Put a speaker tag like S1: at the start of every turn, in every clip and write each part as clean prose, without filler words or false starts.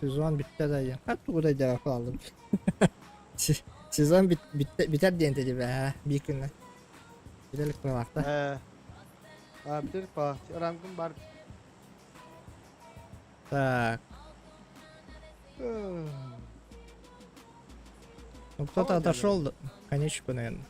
S1: Сезон бүттэ да диэн. Хат тугу да өйдөөбөккө хааллым. Сезон бүтэр диэн этэ бээ биир күннэ. Бүтэ илик быһалаахта.
S2: Ээ. А, бүтэр па. Рангым бар.
S1: Так. Ну кто-то отошел конечку, наверное.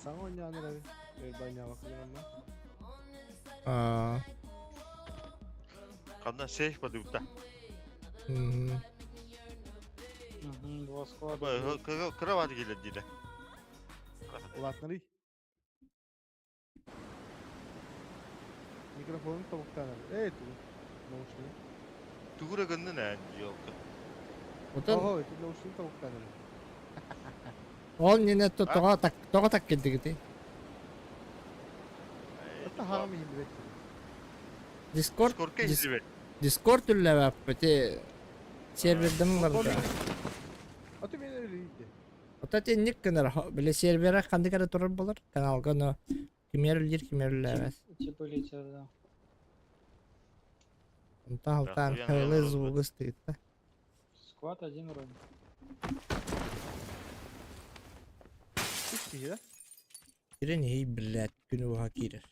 S2: Саҥа оонньоон эрэбин. Өр оонньообокко
S1: Аа.
S3: Ханна сейф подыбыта.
S4: Два склада.
S3: Кыра кэлэр диилэ.
S2: Улаатнарый. Микрофонун тобуктаан Эй, тугу? Наушник.
S3: Тугура гыннын ээ, елка.
S1: Отон
S2: Ого, ити наушник тобуктаан
S1: ол нene тоҕо так тоҕо так кэлдигити?
S2: Это харам иһиллибэт.
S1: Discord
S3: Дискордка иһиллибэт.
S1: Discord үллэбэппити серверден барда.
S2: Аты мен өлүйдү.
S1: Ота тенник гынар бile сервера ханнык эрэ турар болар каналга но кимер үллир кимер үллэбэс.
S4: Типа летят, да.
S1: Онтон алтаан хайлы звугу стыйта.
S4: Склад один вроде.
S2: Үч киһи да?
S1: Кирен ей блядь күнү буха киирэр.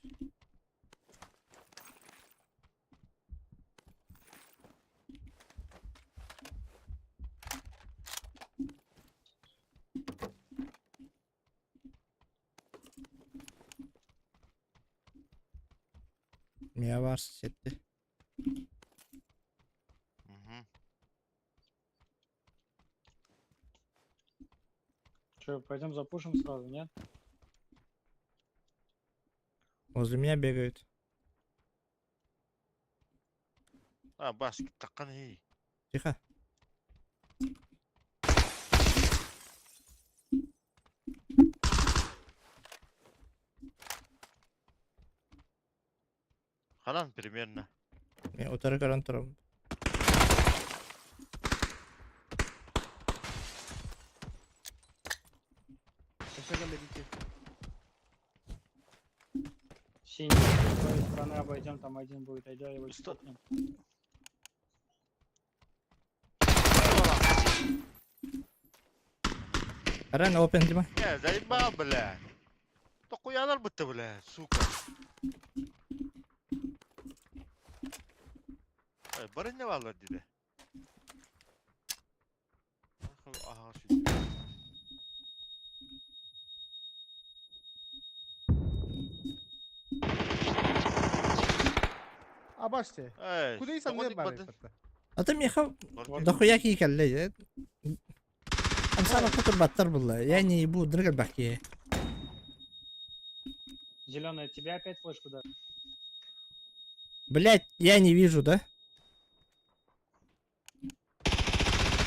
S1: Мия бар сетти.
S3: Мгм.
S4: Че, пойдем запушим сразу, нет?
S1: Возле меня бегают.
S3: А, бас, таккан ей.
S1: Тихо.
S3: Ханан примерно.
S1: Мен утары көрөн турам.
S4: Синий, с твоей стороны обойдем, там один будет, айда его
S3: Что?
S4: стопнем.
S1: Арен open дима.
S3: Не, заебал, бля. Токуялар бытты, бля, сука. Ай, бары не баллар диде. Аха, сүт.
S2: Абаште.
S3: Эй,
S2: Куда и сам не бар.
S1: Ата меха
S3: Барды.
S1: дохуя киикэллэ. Амсана хотур баттар булла. Я не ебу дрыгал баки.
S4: Зеленая, тебе опять флешку да?
S1: Блять, я не вижу, да?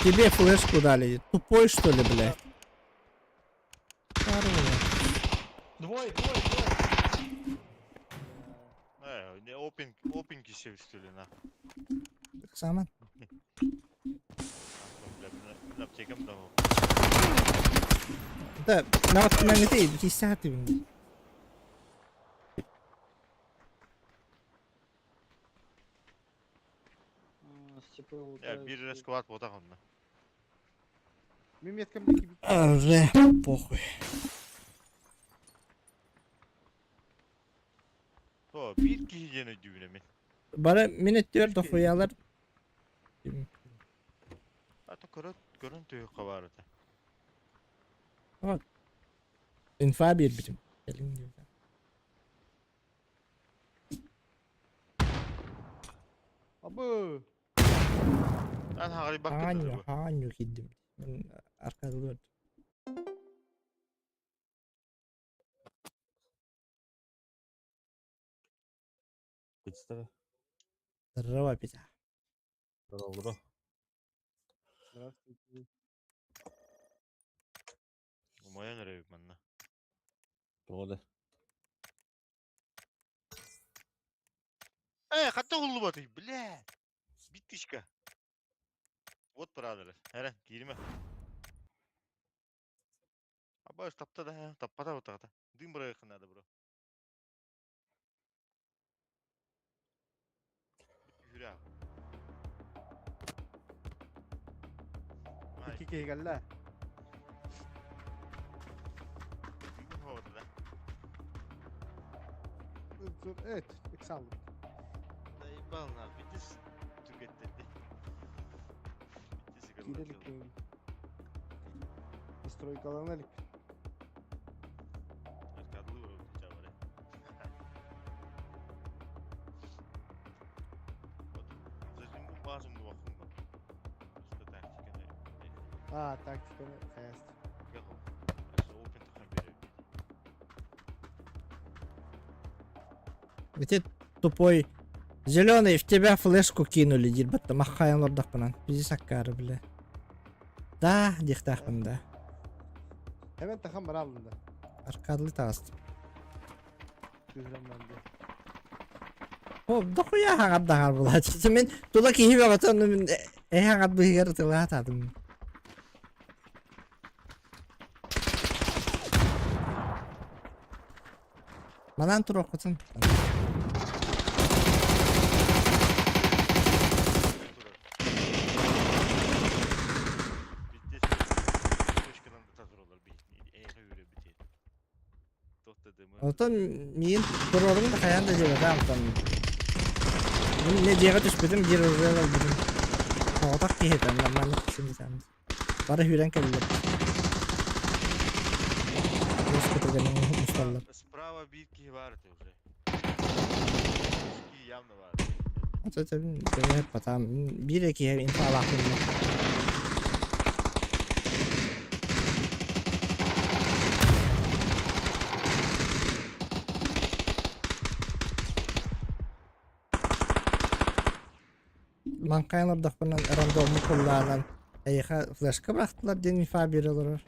S1: Тебе флешку дали. Тупой что ли, блядь? Здорово.
S4: Двое, двое, двое!
S3: Эй, не опен, опенки себістүлі на.
S1: Саман.
S3: Бля, мен аптекам да.
S1: Да, на вот на не ты, десятый.
S4: Степы
S3: Я
S4: лутают.
S3: бир склад ботагын.
S2: Мен меткам дики
S1: Уже похуй.
S3: То, бир киши жени дүйүнө мен.
S1: Бара мен өттүөр дохуялар.
S3: Ата көрөн көрөн түйүк кабарыта.
S1: Инфа бербитим. Келиң дип.
S2: Абы.
S3: Ан хагы бак
S1: Ханю, ханю киддим. Мен аркада
S5: Здорово.
S1: Здорово, Петя.
S5: Здорово, здорово.
S2: Здравствуйте.
S3: Умаян рейп манна.
S5: Тоҕо
S3: Э, хатта уллу баты, бля. Биттишка. Вот брадер. Эре, киирме. Аба тапта да, таппата бутагата. Дым бырайкын.
S2: киһи кэллэ. Evet, saldım.
S3: Заебал нахуй, иди түгэттэди. Bitti
S2: Киирелик
S3: сыгыллар.
S2: Стройкалана илик.
S3: Аркадлы чабары. Вот. Зажим бу базым дубахым ба. Что тактиканы.
S2: А, тактиканы хаяст.
S3: Гахо. Аса open тахан берер.
S1: Где тупой зеленый, в тебя флешку кинули, диир батта маххайан олордохпунан. Бизи саккары бля. Да, диэхтээхпин да.
S2: Hemen тахан бар алдында.
S1: Аркадлы таҕыстым.
S2: Күүһүрэн барда.
S1: О, дохуя хаҥардаһар булааччы. Мин тула киһи бөҕөтө онно мин эһэ хаҥар быыһыгар ытылаатаатым. Манан туруоххутун. Оттон миин туруорум да хайаан да диэбэтэ антон. Мин не дьиэҕэ түспүтүм биир ырыа ылбытым. Соҕотох киһи этэ нормально син Бары сүүрэн кэллилэр. Мусталлар.
S3: Справа биир киһи баар этэ уже. Киһи явно баар.
S1: Потом биир киһи инфалаахпын. Маҥхайан олордохпуна рандомнук куллаанан эйиэхэ флешка бырахтылар диэн инфа биэрэ олорор.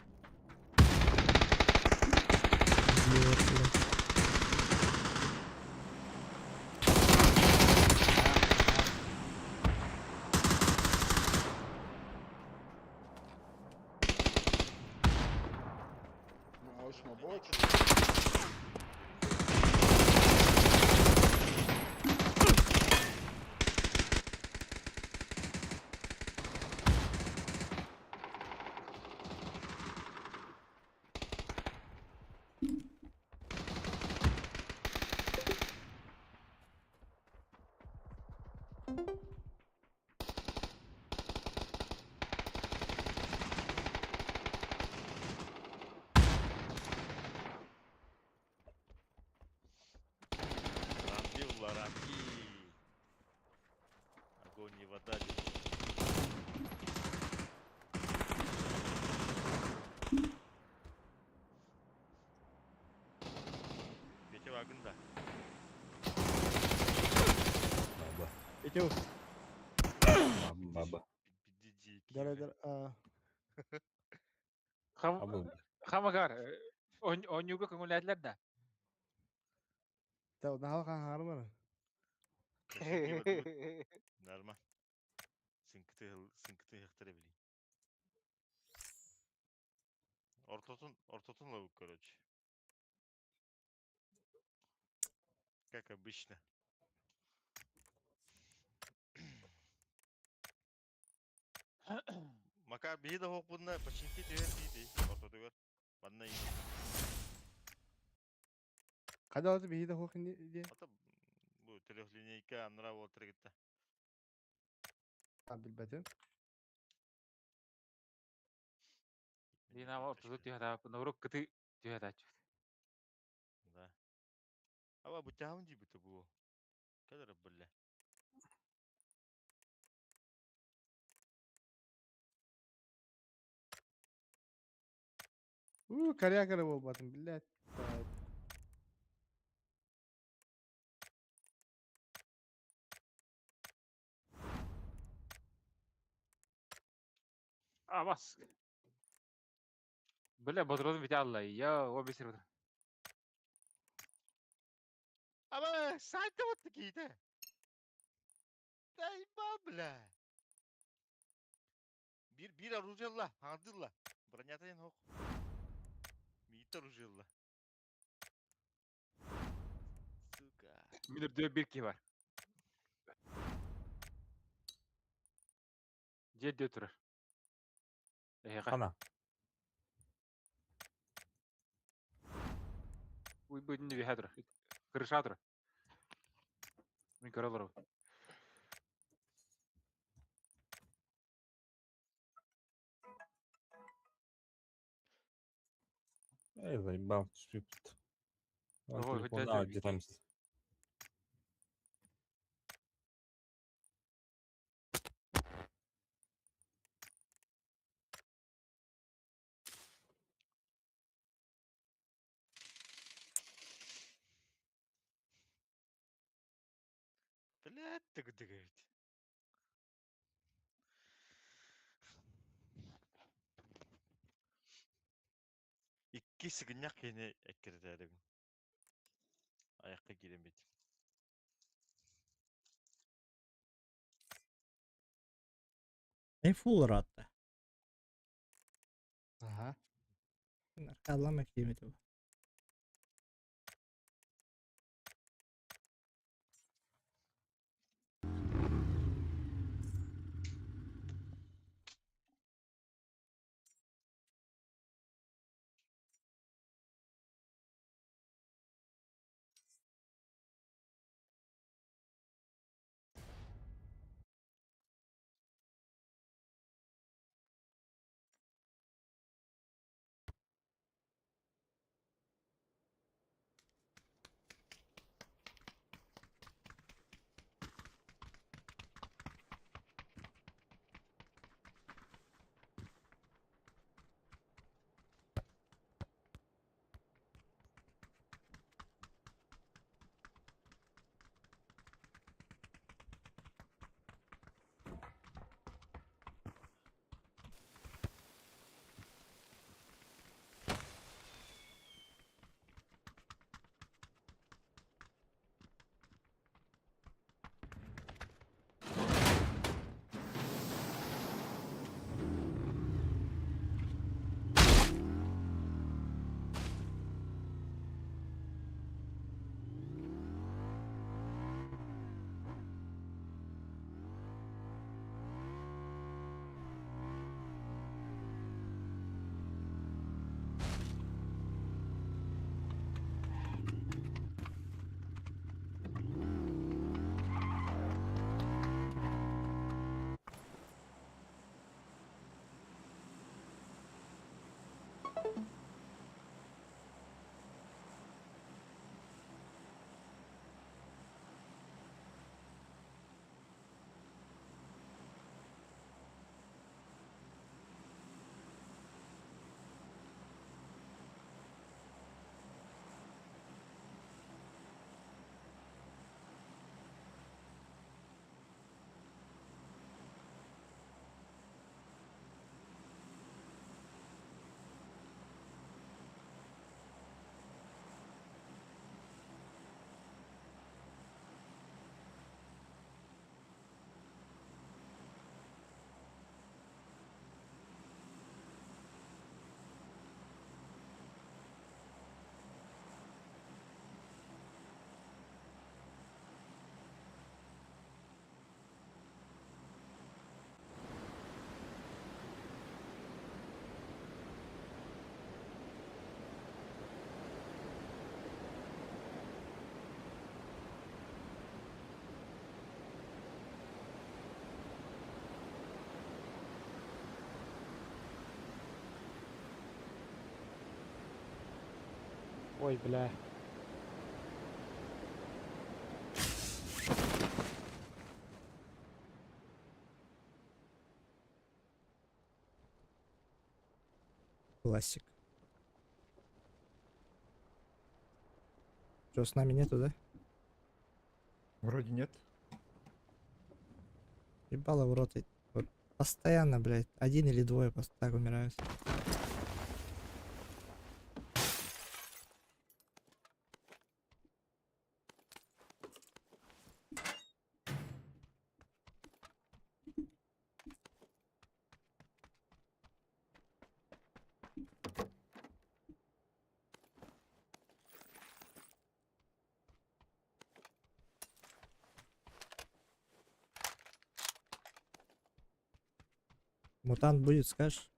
S3: Рамки улар, рамки. Огонь и вода. Петя вагында.
S5: Баба.
S2: Ити
S5: Баба.
S2: Дара а
S5: Абыл.
S6: Хамагар, оонньууга көҥүлээтилэр да?
S2: Та нахал хаһаармар.
S3: Норма. Сыҥкыты сыҥкыты хахтара били. Ортотун, ортотун лову, короче. Как обычно. Макар биһи да хоқпунна починки түһэр дии ортотугар. Манна
S2: Хада оты биһи да хуох ди.
S3: Ата бу трехлинейка аннара буолтар кытта.
S2: А билбэтим.
S6: Динамо ортоту түһэ норук кыты түһэ
S3: Да. Аба бу тяхам дии бу бу. Кадыр билле.
S2: У коряка буолбатым билет.
S6: А бас. Бля, бодродун бите алла. Я, о бесер.
S3: Аба сайта вот такие-то. Дай бля. Биир биир оружие хаҥардылла. Бронята хок. Миит оружие Сука.
S6: Мин үрдүгэр биир киһи бар. Дьиэ үрдүгэр турар. Эһиэхэ.
S5: Хана.
S6: Уй бу итиннэ үөһэ турар. Крыша турар. Мин көрө олоробун.
S5: Эй, заебал, түспүппүт.
S6: Ой,
S5: Телефон
S6: хотя
S5: где там.
S3: Блядь, ты ведь. Икки сыгынньах киһини эккирэтээрэбин. Айахха киирэн бит.
S1: Эй, фул ыраатта.
S2: Аха.
S1: Аркаалаан киимит бу.
S4: Ой, бля.
S1: Классик. Что, с нами нету, да?
S7: Вроде нет.
S1: Ебало в рот. Вот постоянно, блядь, один или двое просто так умирают. Мутант будет, скажешь?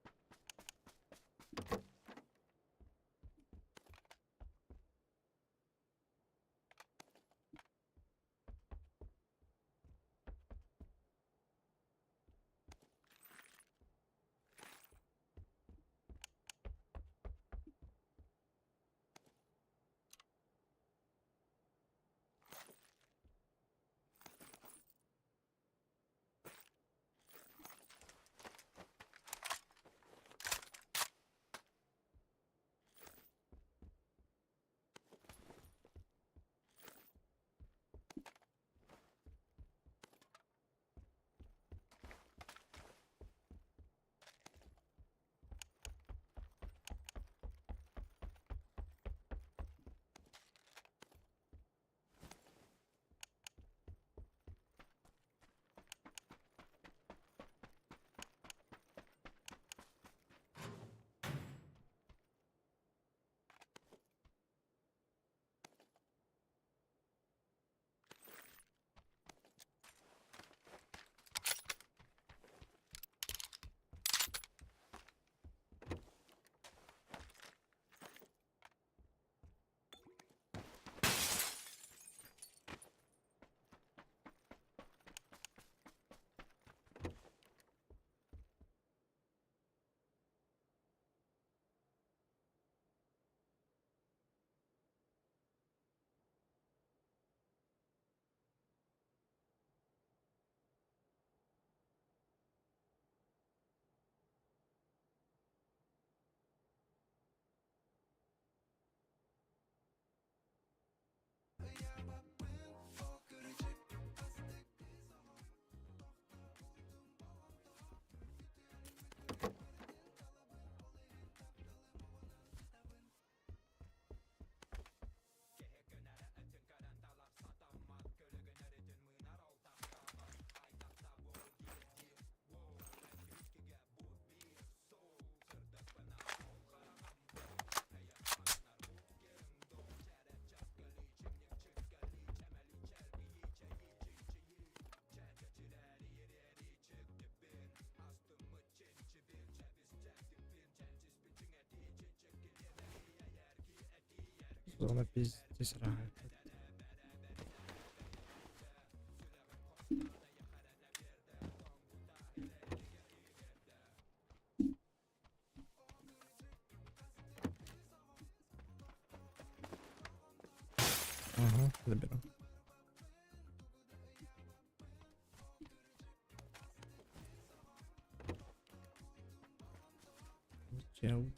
S1: Зона пиздец рахает. Ага, заберу. Чел.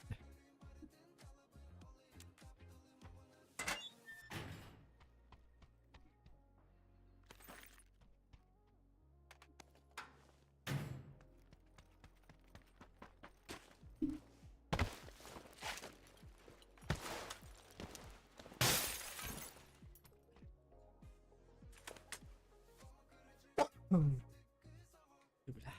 S1: Бля.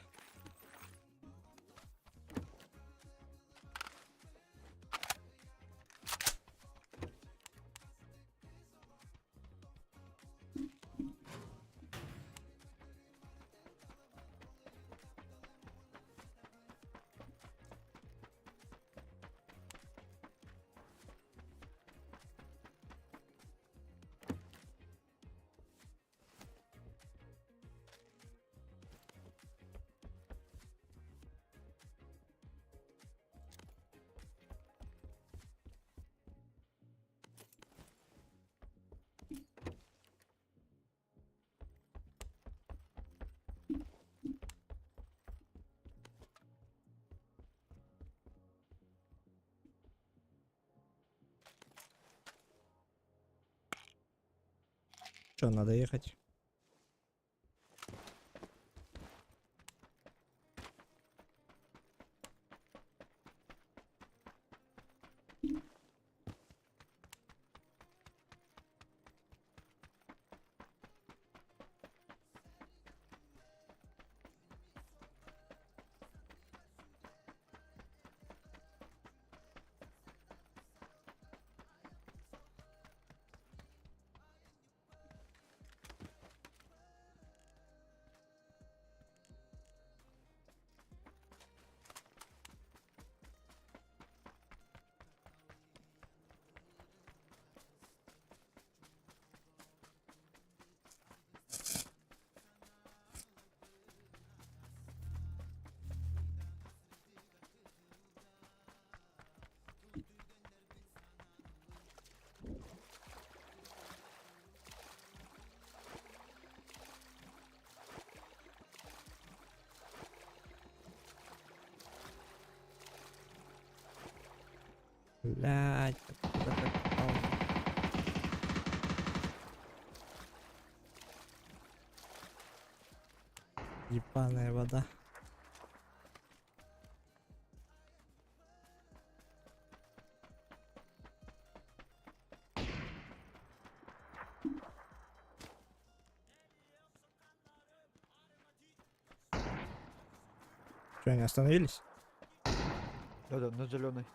S1: Что, надо ехать? Блять, откуда так попал? Ебаная вода. Что, они остановились?
S7: Да-да, на зеленой.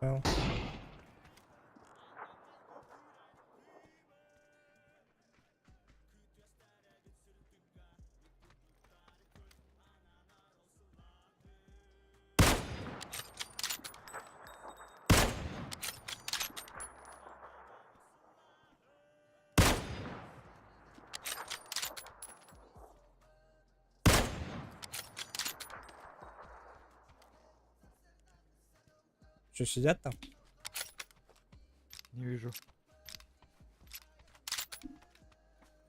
S1: Понял. Что, сидят там?
S7: Не вижу.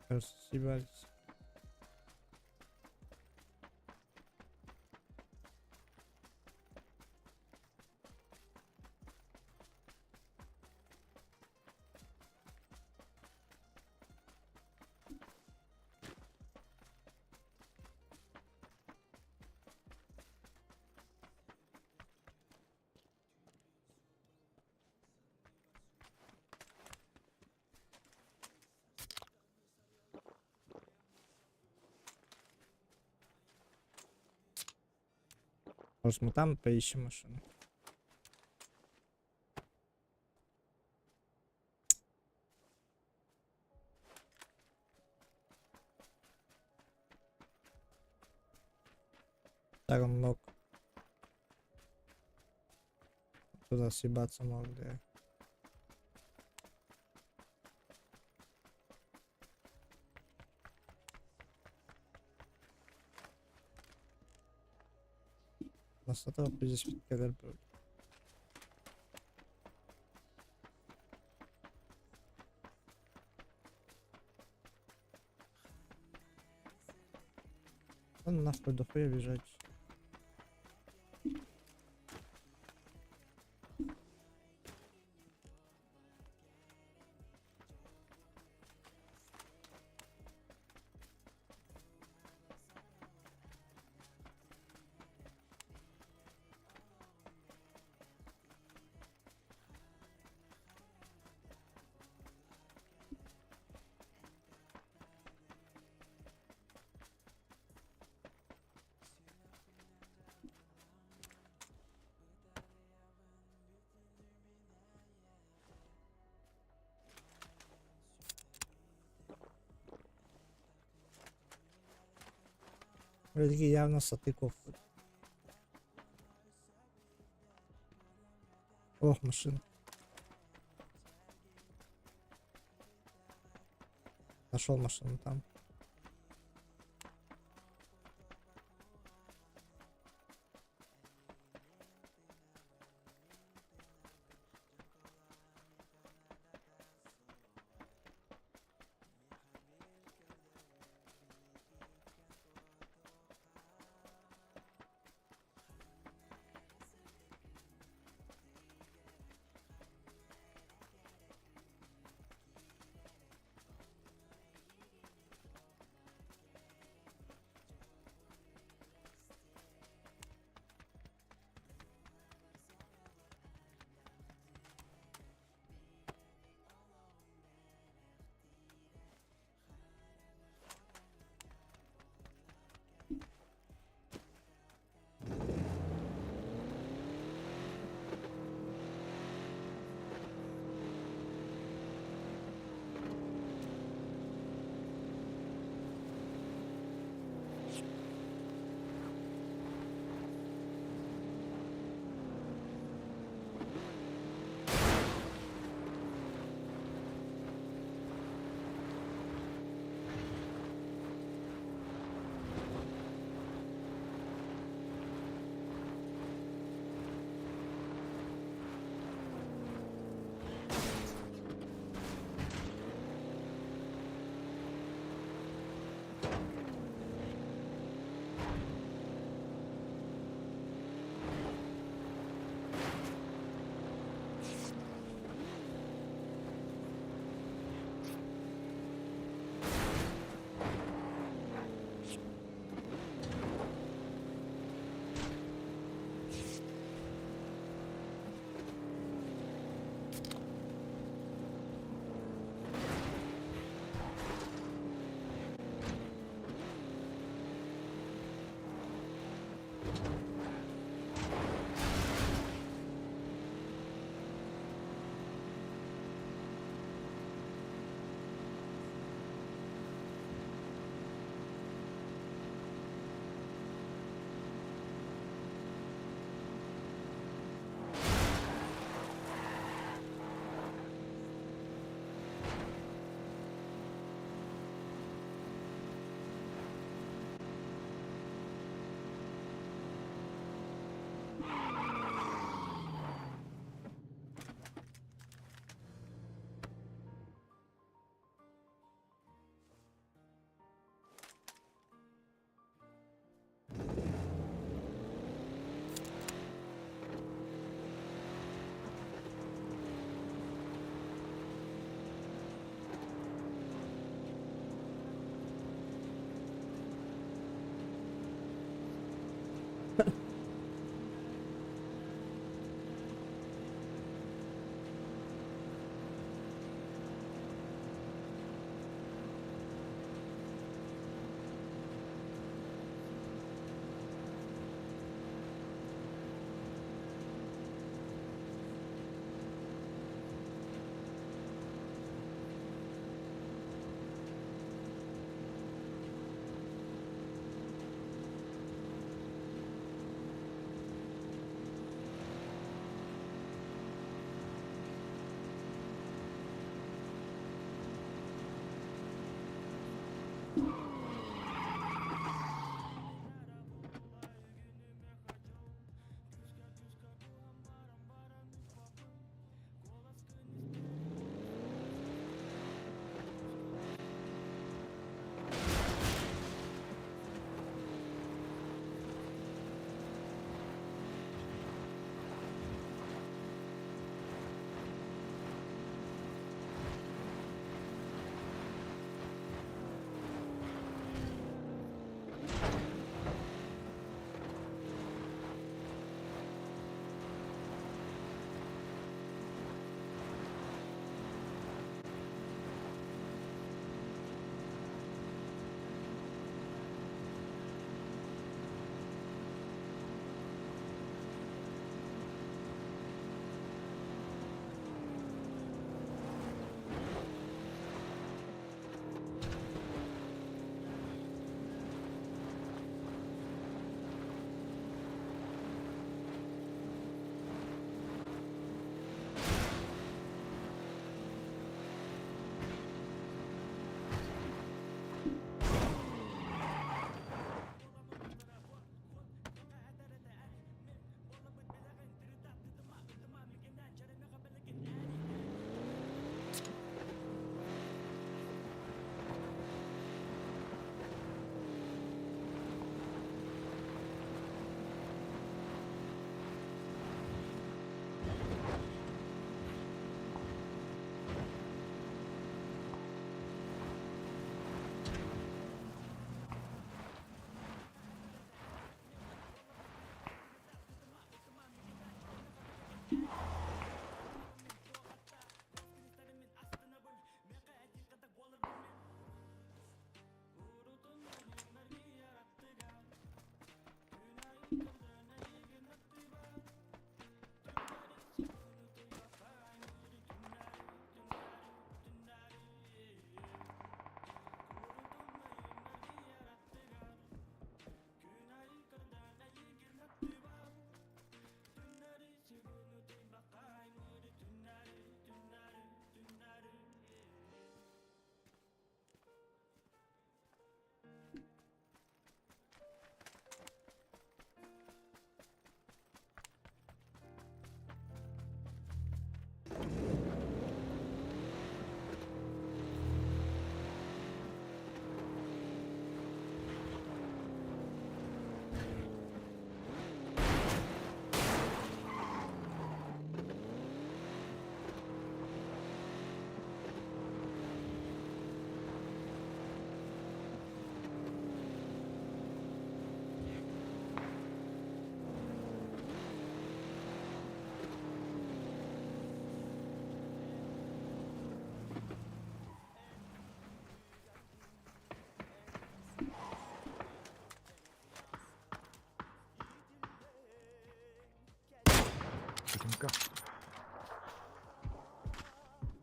S1: Кажется, съебались. Может, мы там поищем машину? Так, он мог. Туда съебаться мог, да. Бастата бүзеспит кэлэр бу. Он нахуй дохуя бежать. Вроде явно Сатыков. Ох, машина. Нашел машину там.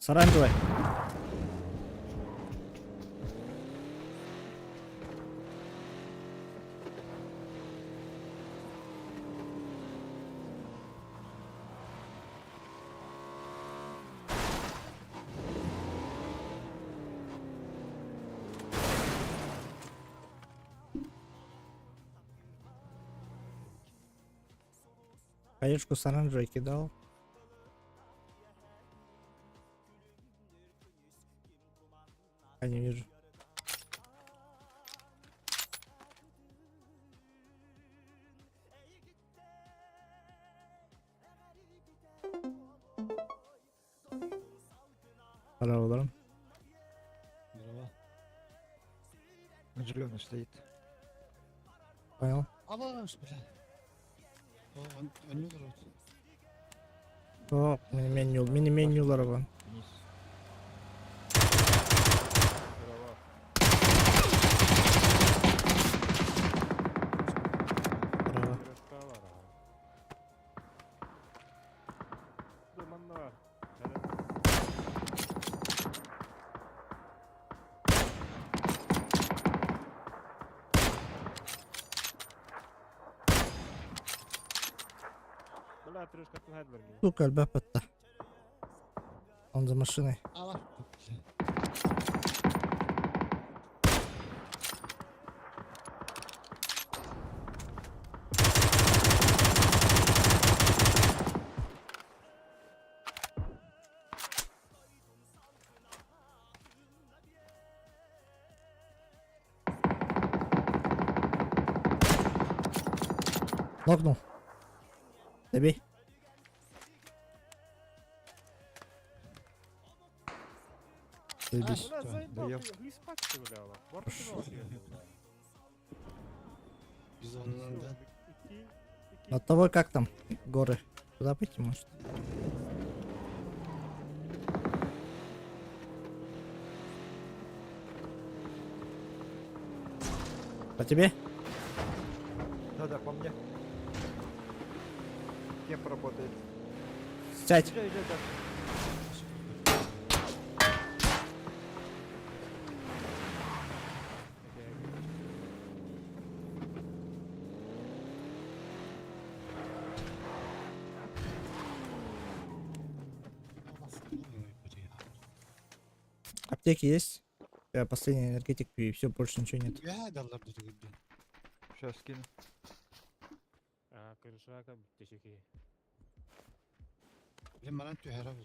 S1: С оранжевой. Хаешку с оранжевой кидал. Я не вижу. Merhabalarım.
S8: Здорово.
S7: На зеленой стоит.
S1: Понял.
S8: Аллах, бля. О, он
S1: О, мини меню, мини менюлар вон.
S7: Вниз.
S1: Право.
S5: Манна. Бля, трешка хайдвер.
S1: Сука, альбепетта. Он за машиной.
S8: Аллах, бля.
S1: Нокнул. Добей. Заебись.
S5: Бля, заебал,
S7: доел.
S5: ты не спать ты, бля, лох.
S8: Бизон, да.
S1: Над тобой как там? Горы. Куда пойти может? По тебе?
S7: Да-да, по мне. Кемп работает.
S1: Сядь.
S7: Езжай, езжай, да.
S1: Аптеки есть? Я последний энергетик пью, и все, больше ничего нет.
S7: Сейчас скину.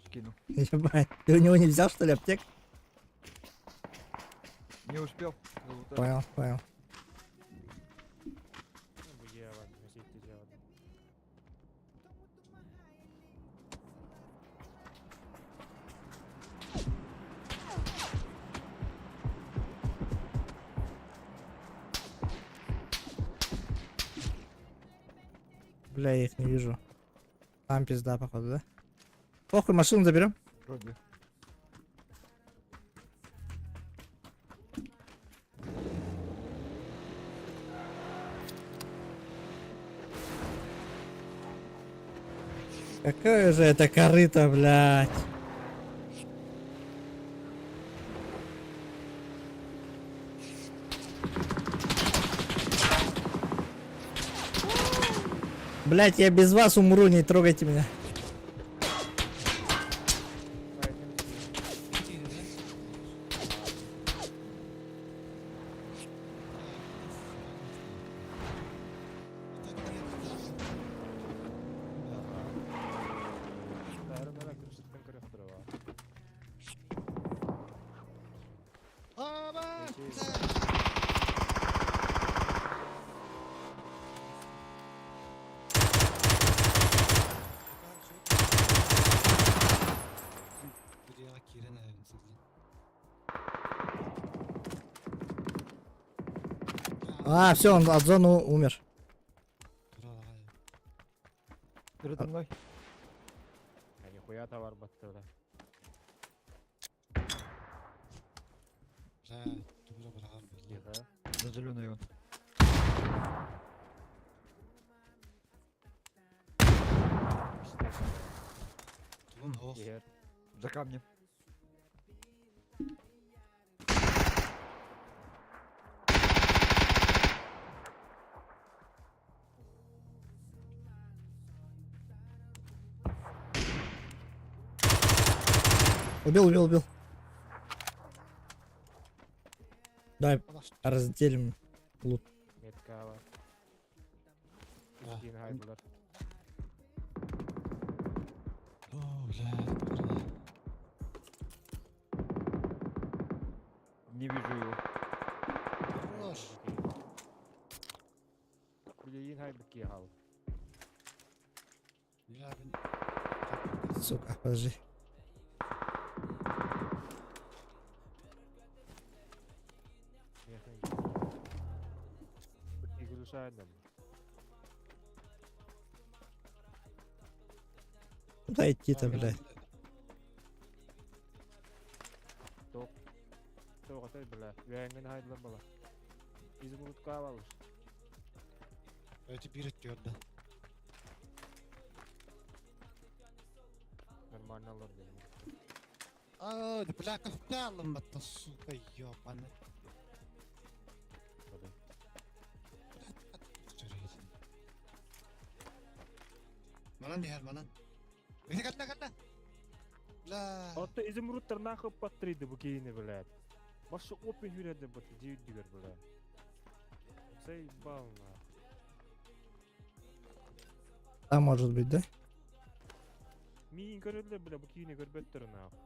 S7: Скину.
S1: Ебать, ты у него не взял, что ли, аптек?
S7: Не успел. залутать.
S1: Понял, понял. Бля, я их не вижу. Там пизда, походу, да? Похуй, машину заберем.
S7: Вроде.
S1: Какое же это корыто, блядь. Блять, я без вас умру, не трогайте меня. А, все, он от зоны умер.
S7: Передо мной.
S5: А нихуя товар батты, бля. Тихо.
S7: На зеленый он.
S5: Тихо.
S7: За камнем.
S1: Убил, убил, убил. Давай разделим лут.
S5: Метка бар.
S8: Да.
S5: Киин хайдылар.
S8: О, блядь, бля.
S7: Не вижу его.
S8: Хорош.
S5: Билигин хайбыт киһи хаалбыт.
S8: Я бы-
S1: Сука, подожди. Куда идти-то, блядь?
S5: Тоҕотой бля. Үөҥҥүн хайдылар бала. Изумрудка алабыз.
S8: Эти бир өттүгэр да.
S5: Нормально алар дедим.
S8: А, бля, кафталым это, сука, ёбаный.
S5: Tabii.
S8: Манан дихер, манан. Били калла калла. Бля.
S5: Отто изумрудтар нахуй паттырды бу киини, блядь. Башы опен хүреді бу дүйдүгөр, бля. Заебал нахуй.
S1: Там может быть, да?
S5: Миин көрөлөр, бля, бу киини көрбөттөр нахуй.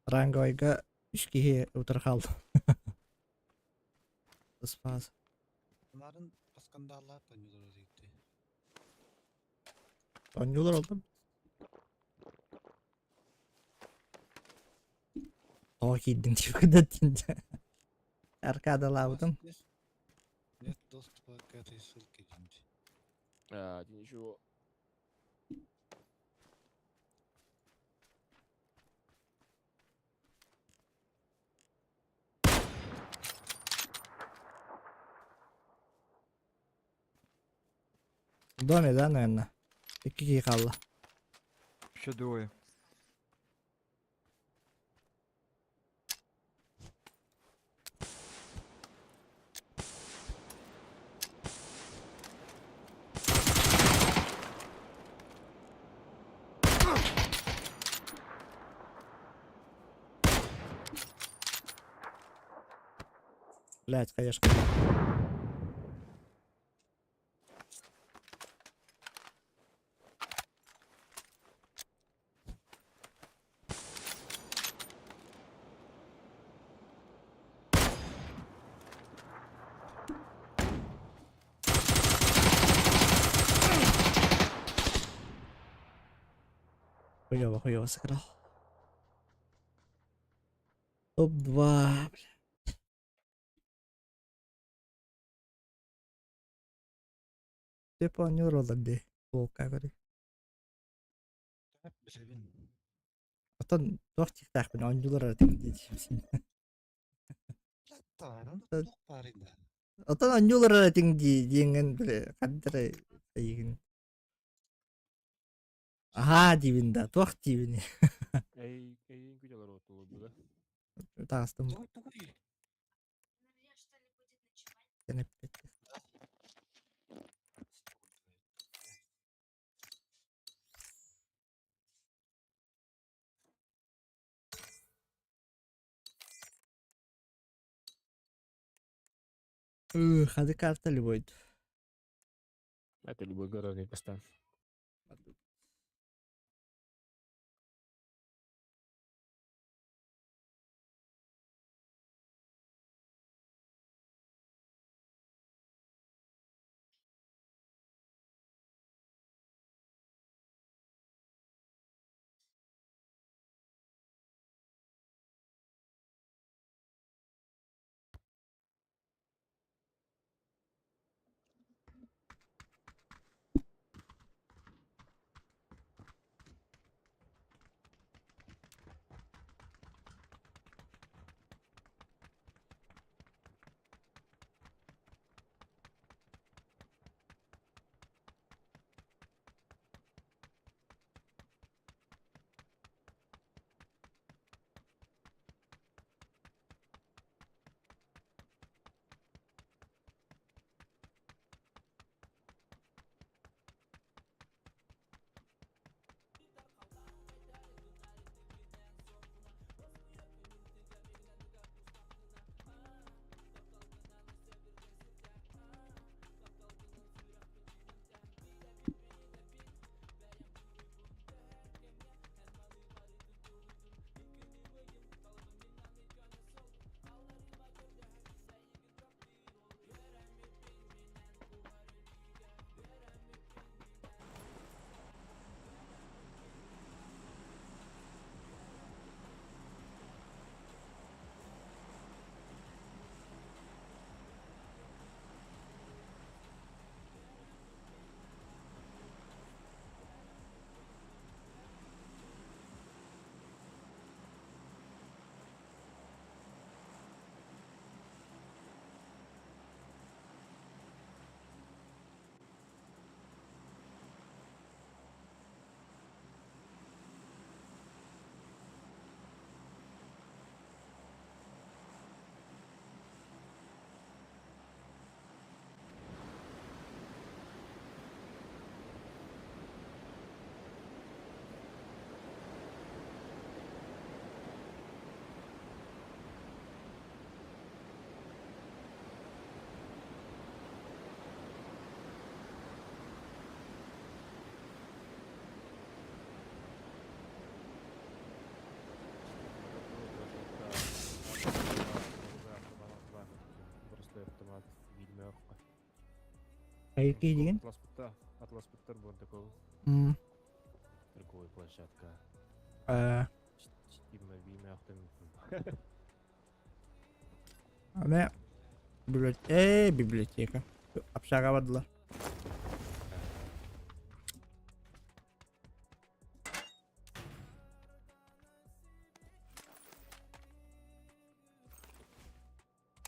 S1: Ранговайга үч киһи утар хаалды. Спас.
S8: Bunların paskandallar tanıyorlar gitti.
S1: Оонньуулар олдум. Тоҕо киирдиҥ дип кыдаттын. Аркадалаабытым.
S8: Нет доступа к этой ссылке дейміз.
S5: А, ничего.
S1: В доме, да, наверное? Икки киһи хаалла.
S7: Еще двое.
S1: Блять, конечно. Хуёво, хуёво сыграл. Топ-2, бля. Типа оонньуур дии. Волка говори.
S8: Билебин.
S1: Оттон туох тиктаахпын оонньуулар этим дии.
S8: Тааран
S1: Та-
S8: туох баар да.
S1: Оттон оонньуулар этиҥ дии диэҥҥин бile ханна эйигин. Аһаа диибин да туох диибин.
S5: Эй, эйин күтэлэр отулу бля.
S1: Таҕыстым
S8: Тугуй тугуй.
S1: кэнэппит. Хады карта любой.
S5: Это любой город поставь.
S1: Хайы киһи
S5: Атласпытта, атласпыттар буордаковый.
S1: М.
S5: Торговая площадка.
S1: Э,
S5: Биме ахтым.
S1: Аны библиотека, библиотека. Общага бардылар.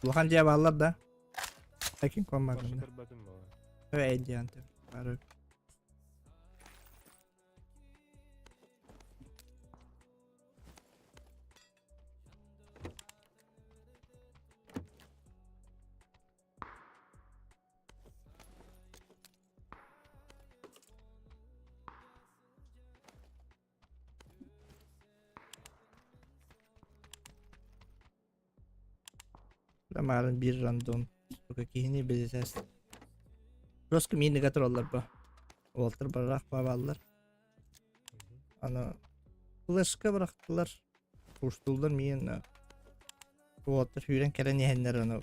S1: Улахан дьиэ бааллар да? Такин куомматын да.
S5: Көрбөтүм бала.
S1: Эй диэн бары. Марын биир рандом сука киһини билсэс. Просто миинигэ тураллар ба. Уолтар бараах бааллар. Аны флешка бырахтылар. Курстууллар миин уолаттар сүүрэн кэлэн иһэннэр аны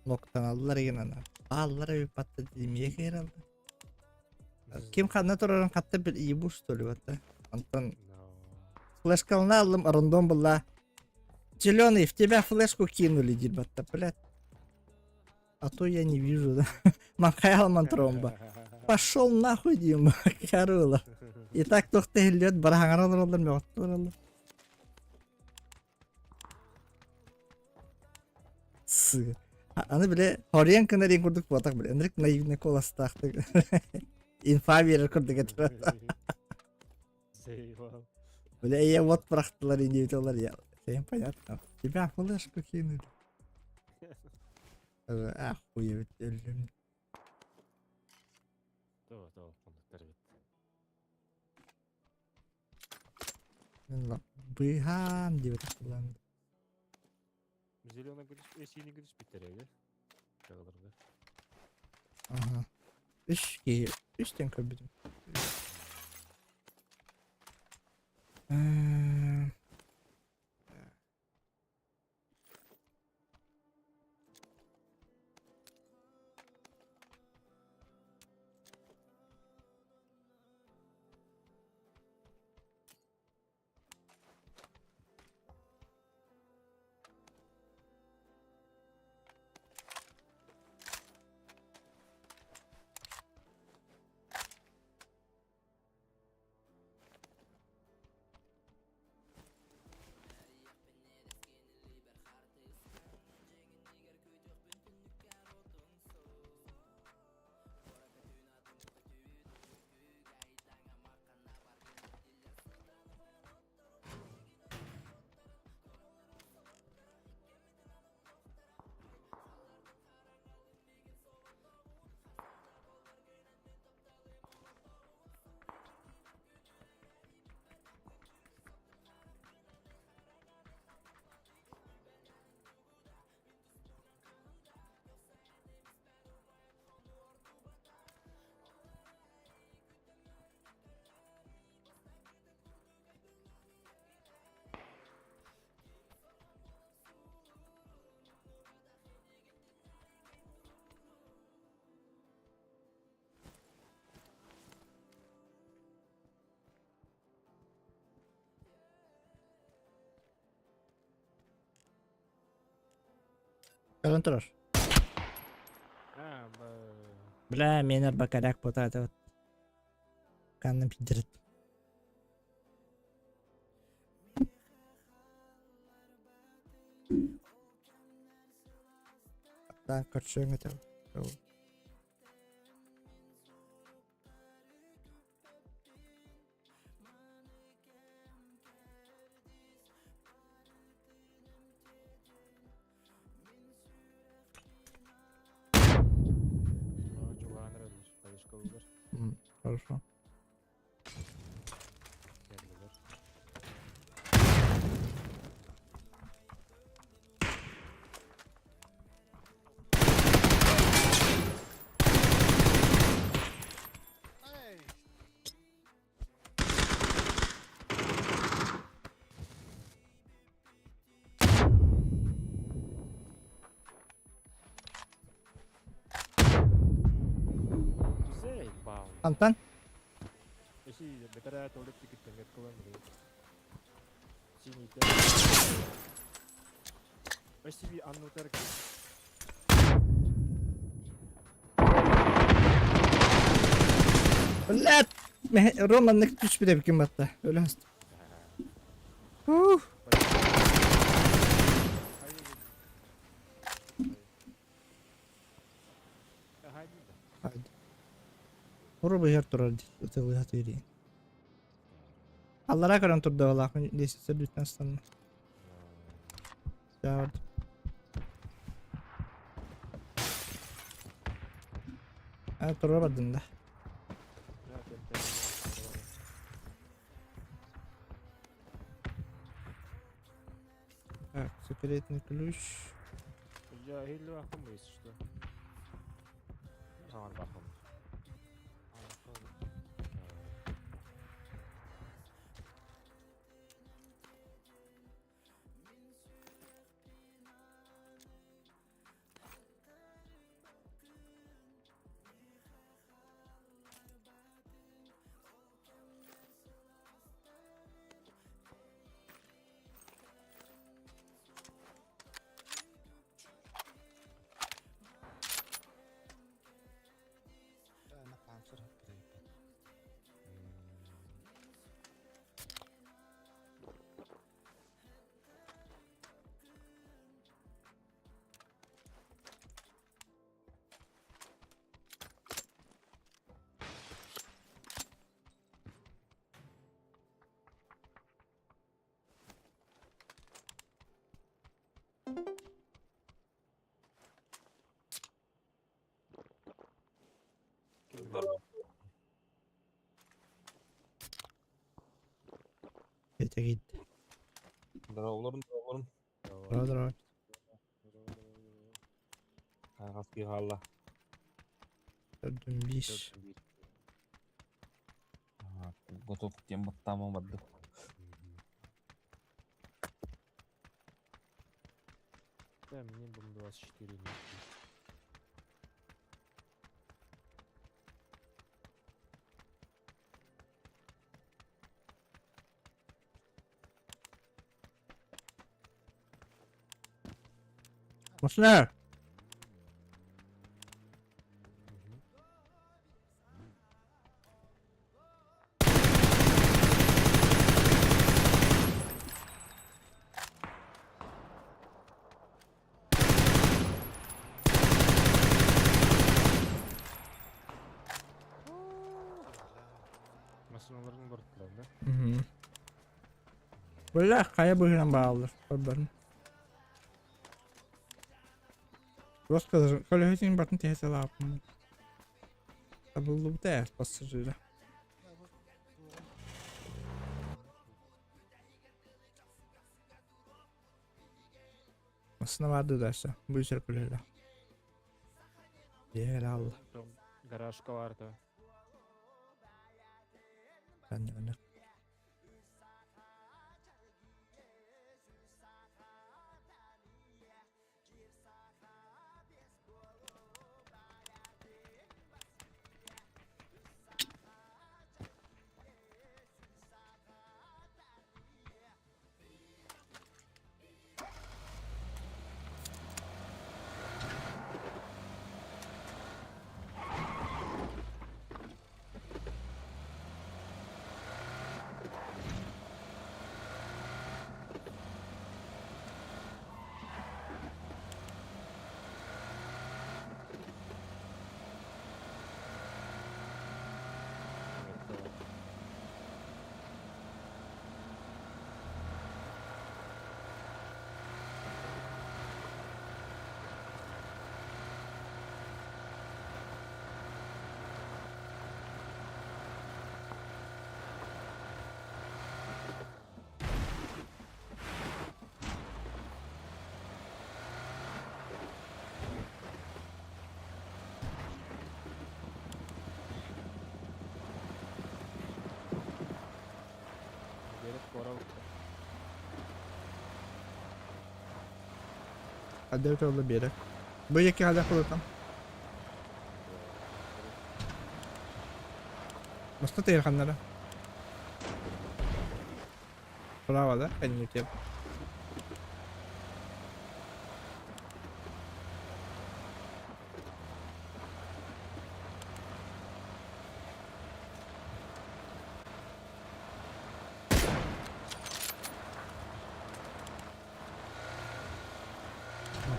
S1: локтаналлар игин аны. Бааллар эбит батта димиэ киирэллэр. Ким ханна турарын хатта бил ебу что ли батта. Антон флешкалына аллым рандом была. Зеленый, в тебя флешку кинули, дебата, блядь. А то я не вижу, да. Махайл Мантромба. Пошел нахуй, Дима, Карыла. И так тохты лет барахаңаралар мёттуралар. Сы. Аны биле хорьян кынарин курдук буотах биле. Эндрик наивный коластаахтык. Инфа берер курдук этер.
S5: Заебал.
S1: Бля, я вот бырахтылар индивидуалар я. Всем понятно. Тебя флешку кинули. Охуеть, өллүм.
S5: То, то, кондуктор бит.
S1: Быһаан диэбит тахсылаан.
S5: Зеленый гүрүс, синий гүрүс биттер эби. Чагыларга.
S1: Ага. Үс киһи, үстэн көрбүтүм. Э, Кэлэн турар.
S5: А,
S1: Бля, миэнэр бакаряк потаатыбыт. Канным пидерет. Аттаан көрсүөҥ этэ. Хорошо. Антан? Блядь! Романнык түспүт эбиккин батта. Өлө астым. Ух! Уру быһар турар ытылыһа тириин. Аллара көрөн турдабалаах лестница үрдүттэн станна. А тура бардым да. Так, секретный ключ.
S5: Я хиллер если что.
S8: На панцир хаппыт.
S1: Кете киирдэ.
S9: Здорово, здорово.
S1: Здорово, здорово.
S9: Хаски хаалла.
S1: Төрдүм биир.
S9: Готов к тем баттамам барды.
S5: Да, мне бом 24
S1: Машина!
S5: Машиналарын бардылар, да?
S1: Угу. Бля, хайа быһынан бааллар. Барбарын. Просто көлөһүтүн батын тэһэ салааппын. Табыллыбыта ээ пассажира. Массына барды дальше. Бу үсер көлөһүлэ. Дьэ алла.
S5: Гаражка барда.
S1: Канна Hadi orada bir yere. Bu iki hadi там. Баста тыйырханнара. Право, да? Кэнники.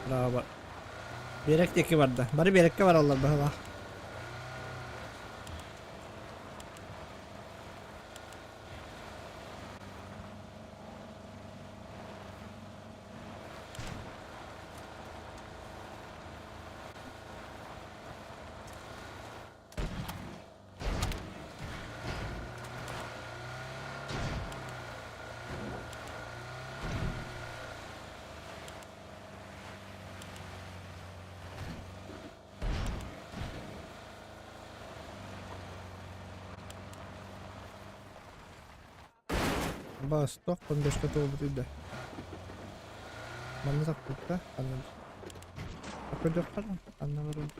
S1: Право бар. Биэрэк диэки барда. Бары биэрэккэ бараллар быһыылаах. Бас, туох бомбежка туолбут да. Манна тахпытта, анна. Көрдөххө, анна баран.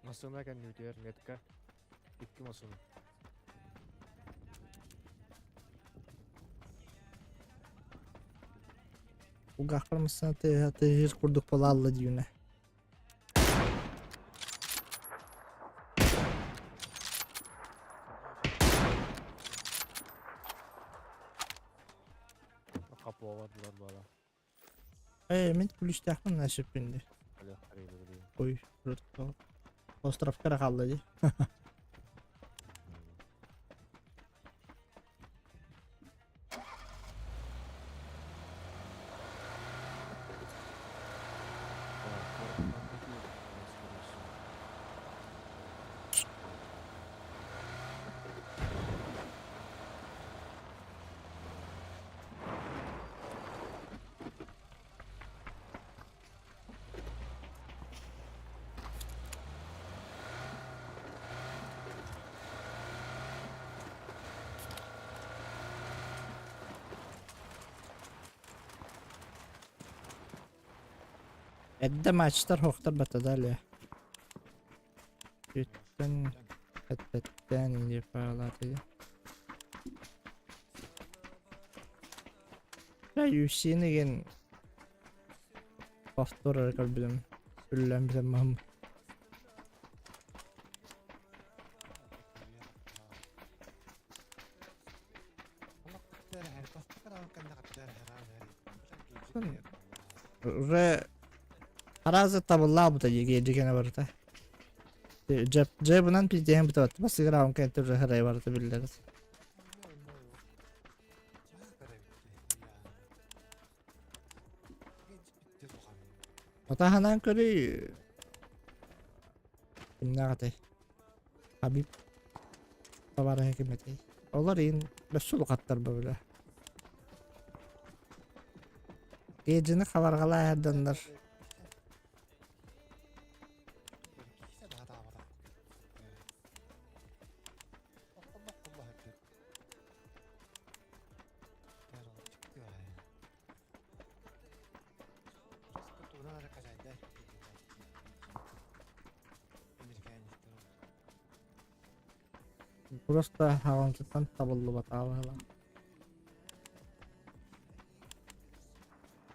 S5: Массыына кэннибитигэр метка. Икки массыына.
S1: Кулгаахпар массыына тыаһа тыаһыыр курдук буолаалла диибинэ.
S5: Капуалардылар бала.
S1: Ээ, мин күлүстээхпин насиппин дии. Ой, островка эрэ хаалла дии. Эрдэ матчтар хоктор баттадале. Үттэн эппэттэн или паалаатыйа. UFC-ни ген повтор эрэ көрбүтүм. Үллэн бүтэн маһым. Уже Аразы табыллаабыта дии гейджигene барыта. Дьэ, дьэ бунан пиздеһэн бүтэ Басыгыраабын кэнтэ уже харай барыта биллэрит. Отаһанан көрүй. Кимнээх этэй? Хабиб табаарыһа ким этэй? Олор иин өссө улахаттар бөбүлэ. Гейджини хабарҕалаа эрданнар. Просто хаҕынчыттан табыллыбатаҕа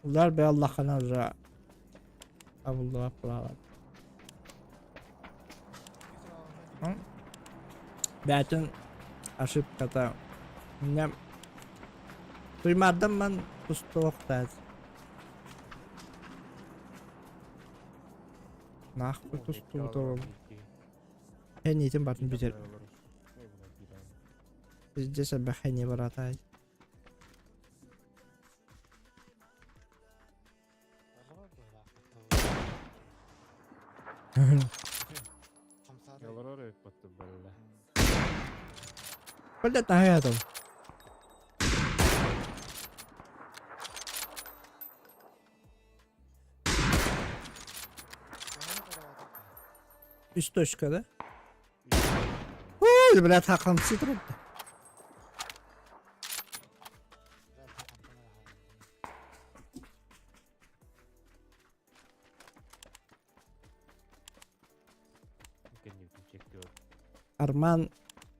S1: Улар бэйэллэххинэ уже табыллыбат буолаҕын. Бэйэтин ошибката инньэ туймаардан ман тустуохтаат. Нахуй тустубут ол. Хэнниитин бартын бүтэр. Здесь элбэх баратай. Блядь, таһаятым. Үс точка да? Ой, блядь, хакамсы турда. Арман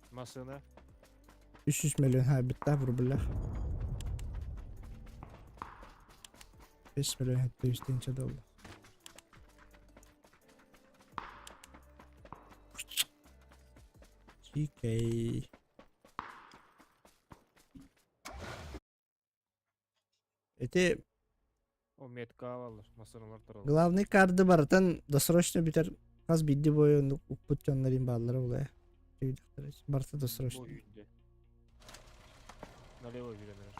S5: Машина.
S1: 300 миллион хайбыттаах в рублях. 5 миллион 700 тыһыынча доллар. Чикей. Ити
S5: О, метка алалар, масыналар тураллар.
S1: главный карды барытын досрочно бүтэр хас биирди бойун укпут дьоннорин бааллара булая. Барыта досрочно.
S5: Бу үйдө. Налево үйренер.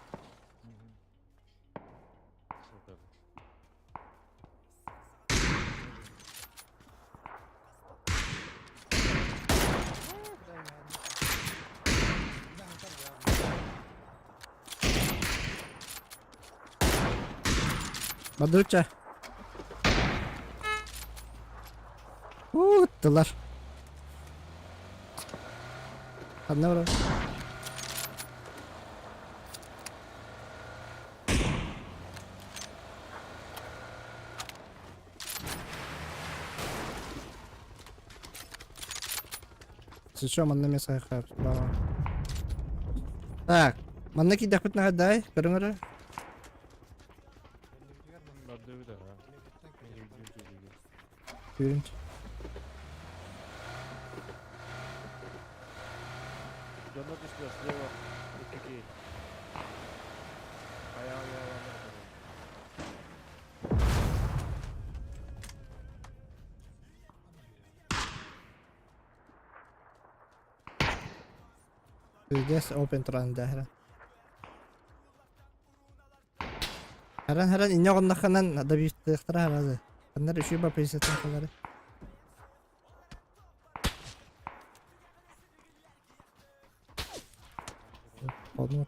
S1: Бадуча. Уттылар. Ханна барар? Сейчас манна мен сайхар. Так, манна кидэхпит нагадай, көрүҥ эрэ. Көрүҥ.
S5: Дьонно түстүлэр слева икки Айаҕа
S1: Здесь open туран да Харан харан инне оҕонноххунан добивтыахтара харазы. Ханнар үчүгэй ба позициятын халары. Онно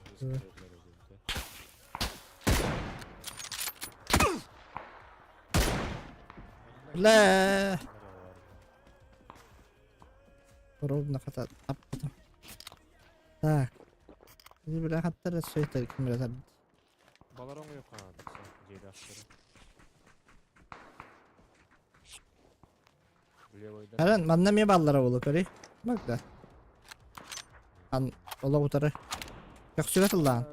S1: Бля! Ровно хата таппытым. Так. Бля хаттар сөйтер ким билэр.
S5: Балар оҥуйуха дьиэлээхтэрэ. Левойдан.
S1: Харан манна эмиэ бааллара буолуо көрүй. Магда. Ан олох утары. Көхсүгэ тыллаан.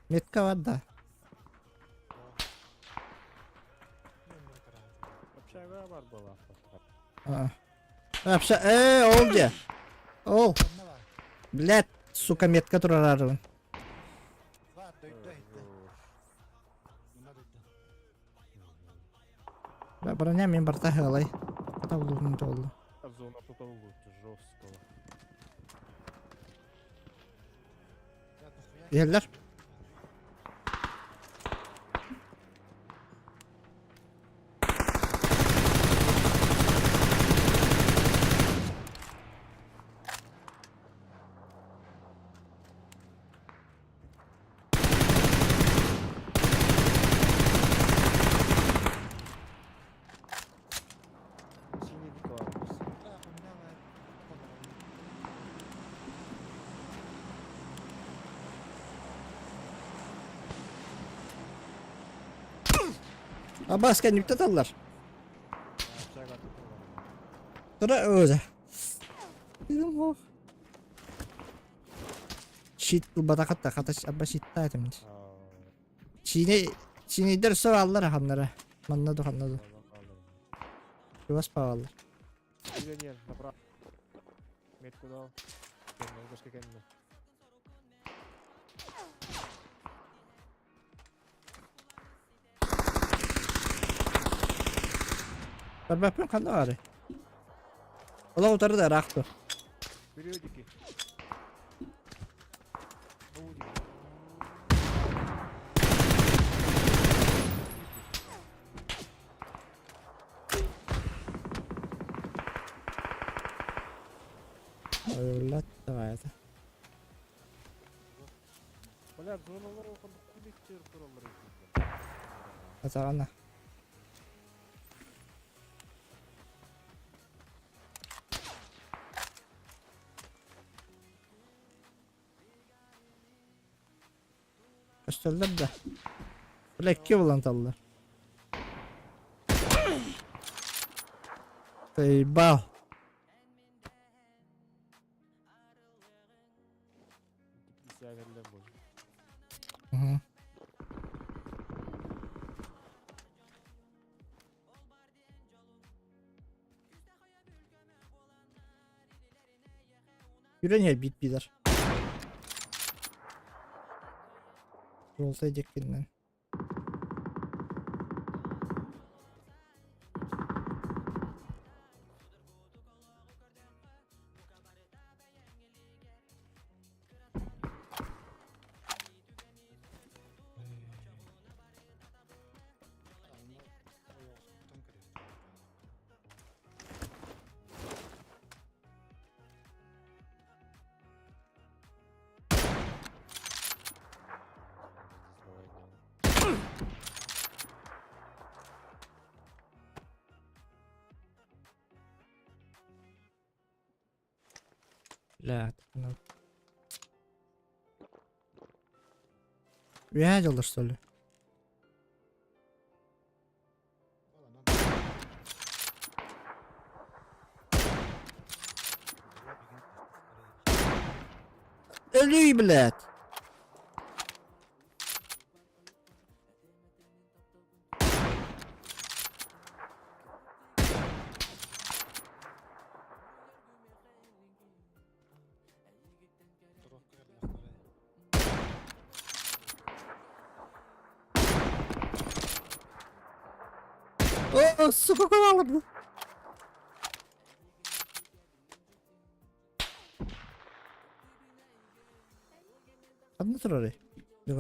S1: Метка бар да.
S5: Общага бар буолаахтар.
S1: Аа. Вообще, э, ол дьэ. Ол. Блядь, сука, метка турарарыбын. Броня мен барта хыалай. Хата булуун толлу.
S5: Зона туталбыт жестко.
S1: Иһэллэр.
S5: Синий класс.
S1: Абаас кэнниктэ таллар. Тура өзө. Дедим ох. Щит ылбатахатта хата абба щиттаа этим. Чиини чиинийдер өссө бааллар ханнара. Манна ду ханна ду. Чугас бааллар.
S5: Миллионер, направо. Метку дал. Кэннэ, көскө кэннэ.
S1: Барбаппын ханна баарый? Олох утары да ыраах дуо?
S5: Периодики.
S1: Ойуллат давай это.
S5: Бля, зоналар оқынды куликтер туралар екен.
S1: Атаҕана. Көстөллөр да. Бля икки булан таллар. Заебал. Угу. Үрэн иһэр биир биилэр. Жолтай диэккиннэн. Бля, Үөһээ дьоллор что ли? Өлүй, блядь! О, сука, калалар Ханна турарый? Дьэ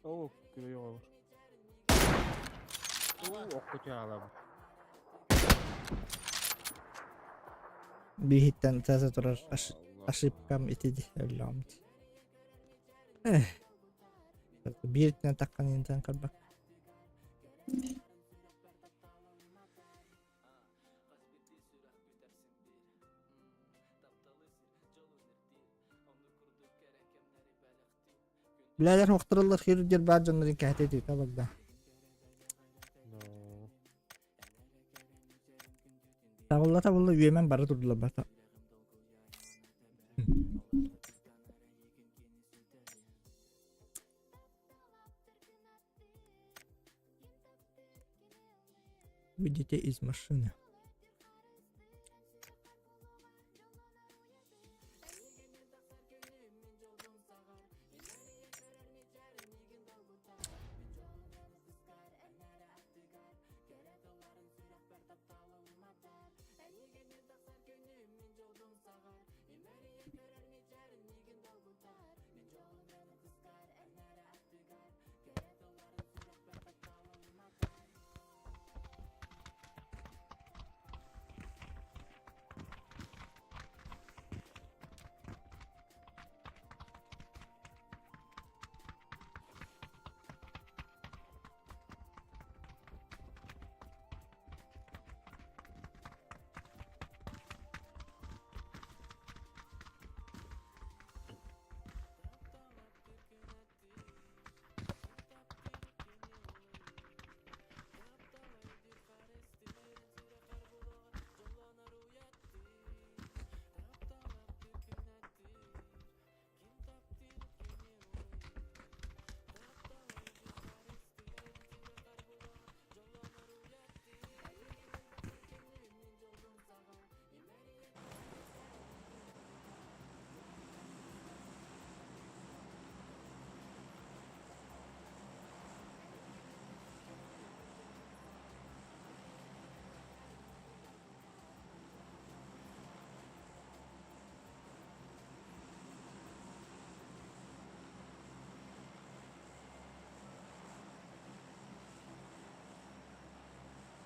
S5: Оо, күрэй оҕолор. Оо, окко түһэ
S1: Биһиттэн таса турар ошибкам итиди өллөҕүм. Эх. Бииртэн таххан интэн карбак. Билээлэр охтороллор хирургер баар дьоннорун кэһэтэ түтэ барда. Табылла табылла үөмэн бара турдулар бата. Выйдите из машины.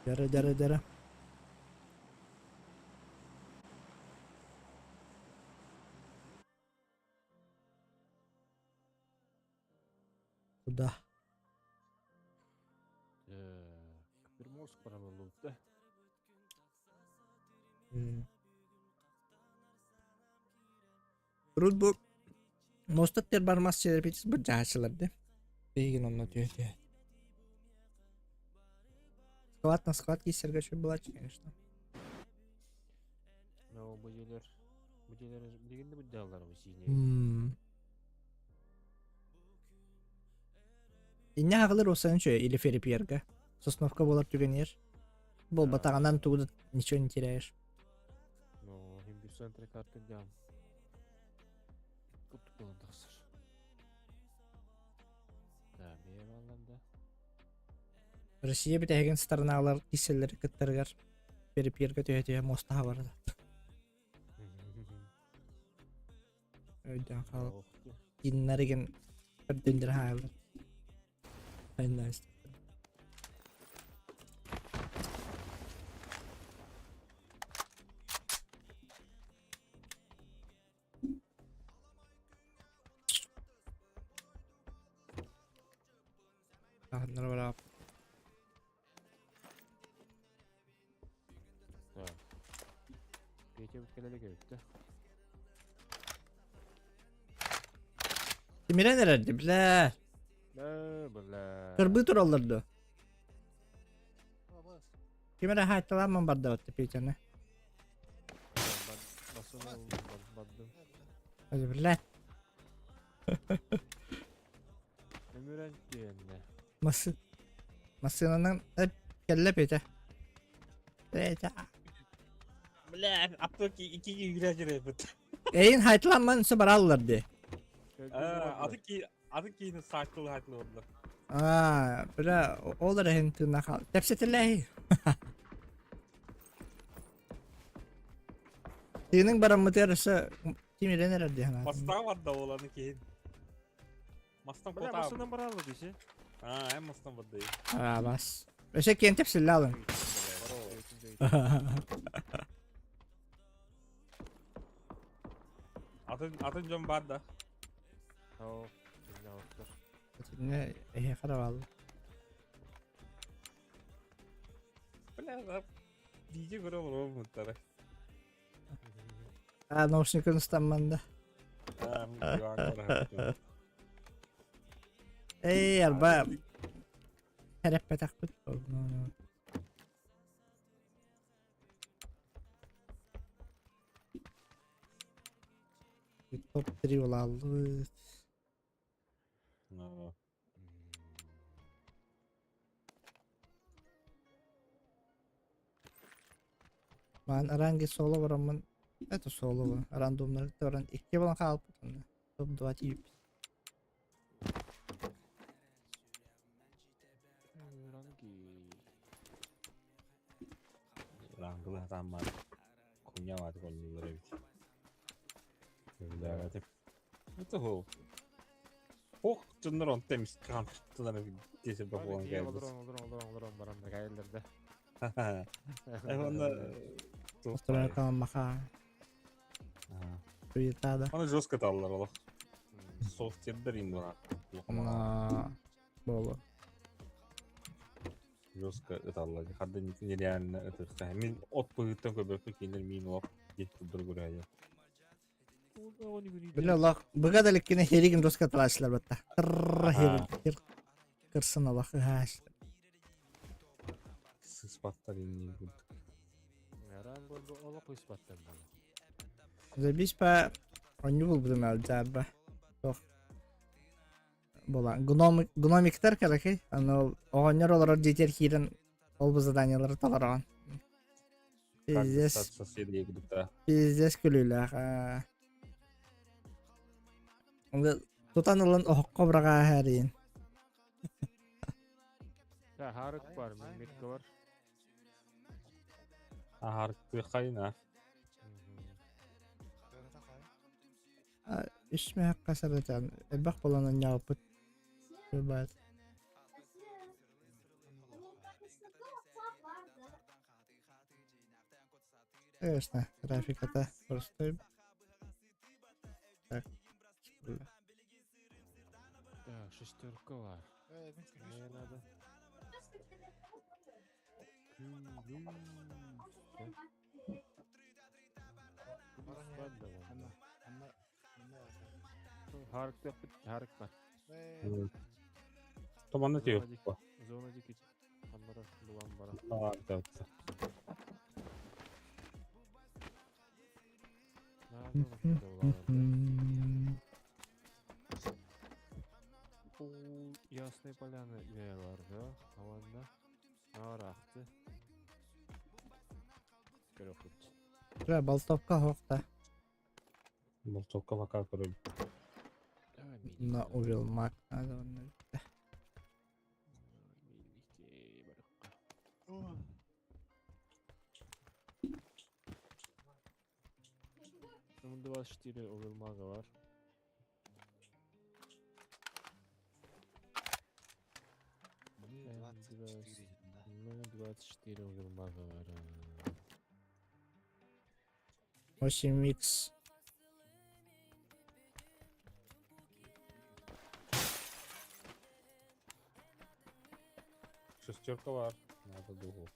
S1: Дьара дьара дьара. Куда?
S5: Приморск баран да.
S1: Урут бу мостот тер бармас сиэрбитис бу дьаачылар да. Биһигин онно түһэ-түһэ. Склад на склад киирсэргэ үчүгэй буолааччы, конечно.
S5: Но бу дьиэлэр бу дьиэлэр билигин да быдьааллар бу сиинэ.
S1: Инньэ аҕалар уосанын үчүгэй или Ферипьерга. Сосновка буолар түгэнигэр. Буолбатаҕынан тугу да ничего не теряешь.
S5: Но хим bir центре карты дям. Куттук буолан тахсар. Да, бэйэ баллан да.
S1: Россия бүтэһигин стороналар киселлери кыттарыгар Ферипьерга түһэ-түһэ муостаһа барда. Өйдөөн хаалып. Киннэригин көрдүндэр хаалар. Таһыннара бараап.
S5: Так. Петя бүткелеле кебитте.
S1: Тимирэн эрэрди, бля.
S5: Бля, бля.
S1: Кырбыы тураллар дуо? Ким эрэ хаайталааммын бардабатты Петяны.
S5: Бардым.
S1: Бля.
S5: Өмүрэн тиэннэ.
S1: Масы... Массыынанан кэллэ Петя. Петя.
S9: Бля, аптык ики игра жүрөбүт.
S1: Эйин хайтламман сө бараллар ди.
S9: Аты ки аты киини саакыл хайтыл болду.
S1: Аа, бля, ол эрэ тыына хаал. Тэпсэтилэй. Тыының бараммытыгар өссө тимирэн эрэр дии санаатым.
S9: Мастаҕа барда оланы киһин. Мастан
S5: Бля,
S9: куотаабыт.
S5: массыынан бараллар дии.
S9: Аа, эн мастан барда.
S1: Аа, бас. Өссө киэн тэпсиллэ алын.
S9: Атын атын дьон бар да.
S5: Оо, кинне
S1: Не, эһиэхэ да бааллар.
S9: Бля, видео көрө олороммуттара.
S1: Аа, наушникын ыстамман да.
S9: Аа, мин көрө
S1: Эй, арба тэрэппэтэхпит. Топ-3 улааллыбыт.
S9: No.
S1: Маан аранги соло бараммын. Это соло ба. Рандомнар баран икки балан хаалбыт онно. Топ-2 тиийбит.
S5: Ранги.
S9: Рангылы хатаан бар. Куня бааты коллулар эбит. Бля, Это хол. Ох, дьоннор онто эмис кантылар десе бахуан кэлбит.
S5: Олорон, олорон, олорон, олорон баран да кайлар да.
S9: Онно
S1: Острова маха. Приятада.
S9: Аны жестко таллар олох. Софтердер им була.
S1: На боло.
S9: Жестко ыталлар. Хадда нереально ытыкка. Мин от быгыттан көбөппү кинер мин олох кетти бір көрәйе.
S1: Бля, Аллах, быга да леккене херигин доска талашлар батта. Тырр хер кырсын Аллах хаш.
S9: Сыспаттар инни курдук.
S5: Ранг олох ыспаттан бала.
S1: Забись по онню был будем алжарба. Тох. Була гном гномиктар каракай. Аны оҕонньор олорор дьиэтигэр киирэн ол бу заданиелары толороҕун. Пиздец,
S9: Соседей курдук
S1: пиздец күлүүлээх. Тутан ылан оһоххо быраҕааһа эрийин.
S5: Да, харык бар, метка бар.
S9: Ахарты хайна.
S1: Үс мөһөххө сарытан элбэх буолан онньооппут. Баат. Конечно, графиката простой. Так.
S5: Так, шестерка бар. Мне надо. Харык деп харык бар.
S9: Томанна
S5: Зона
S9: тиийэ.
S5: дик- Зона дикит. Амбара, булан бара. На, зона киһитэ булаалар да. Ол Ясной Поляны үөһэ да, ауанна наараахты. Көрөхпүт.
S1: Тура болтовка хоқта.
S9: Болтовка пока көрөбүт.
S5: Давай
S1: На
S5: милик.
S1: увел мак. Надо онно.
S5: Милик барыкка. М24 увелмага бар.
S8: М24, да.
S5: М24 увелмага бар.
S1: 8 х.
S9: Шестерка бар. Надо дугу.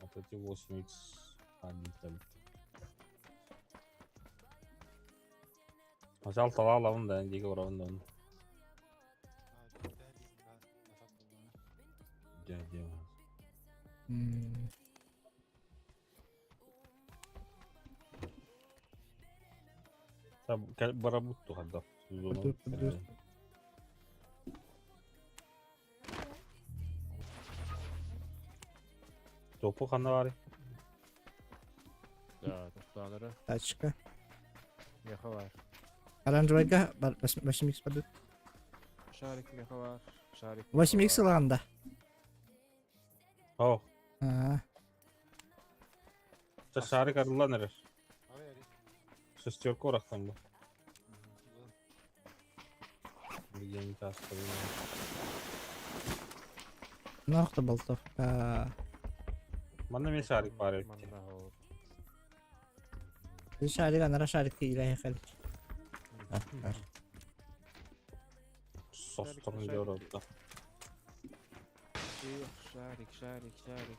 S9: Вот эти 8 х один там. Ажал талалавын да, диге орабын да. Дя, дя. Там барабутту хадда.
S1: Подур, подур.
S9: Топу ханна бар.
S5: Да, тоқтаныры.
S1: Тачка.
S5: Меха бар.
S1: Оранжевайга 8 х падут.
S5: Шарик меха бар. Шарик.
S1: 8 х ылағанда.
S9: О,
S1: А,
S9: та шарик арылан эрер. Шестерка орақтан бу. Билген тасты.
S1: нахта болтовка.
S9: Манна мен шарик бар эбит.
S5: Манна ол.
S1: Шарик анара шарик иләһи хәл.
S9: Состорун диyor
S5: Шарик, шарик, шарик.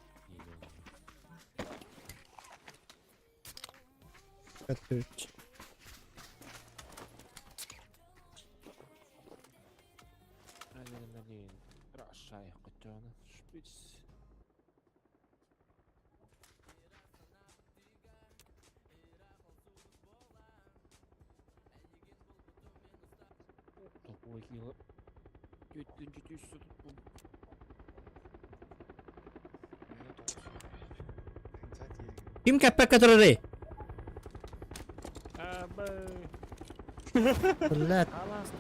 S1: Kötü.
S5: Адреналин. Рашай котёна. Шпиц. Топовый хила. Төттінші түсі тұтпын.
S1: Ким кәппәккә торыр?
S5: Абай.
S1: Блядь.
S5: Алас.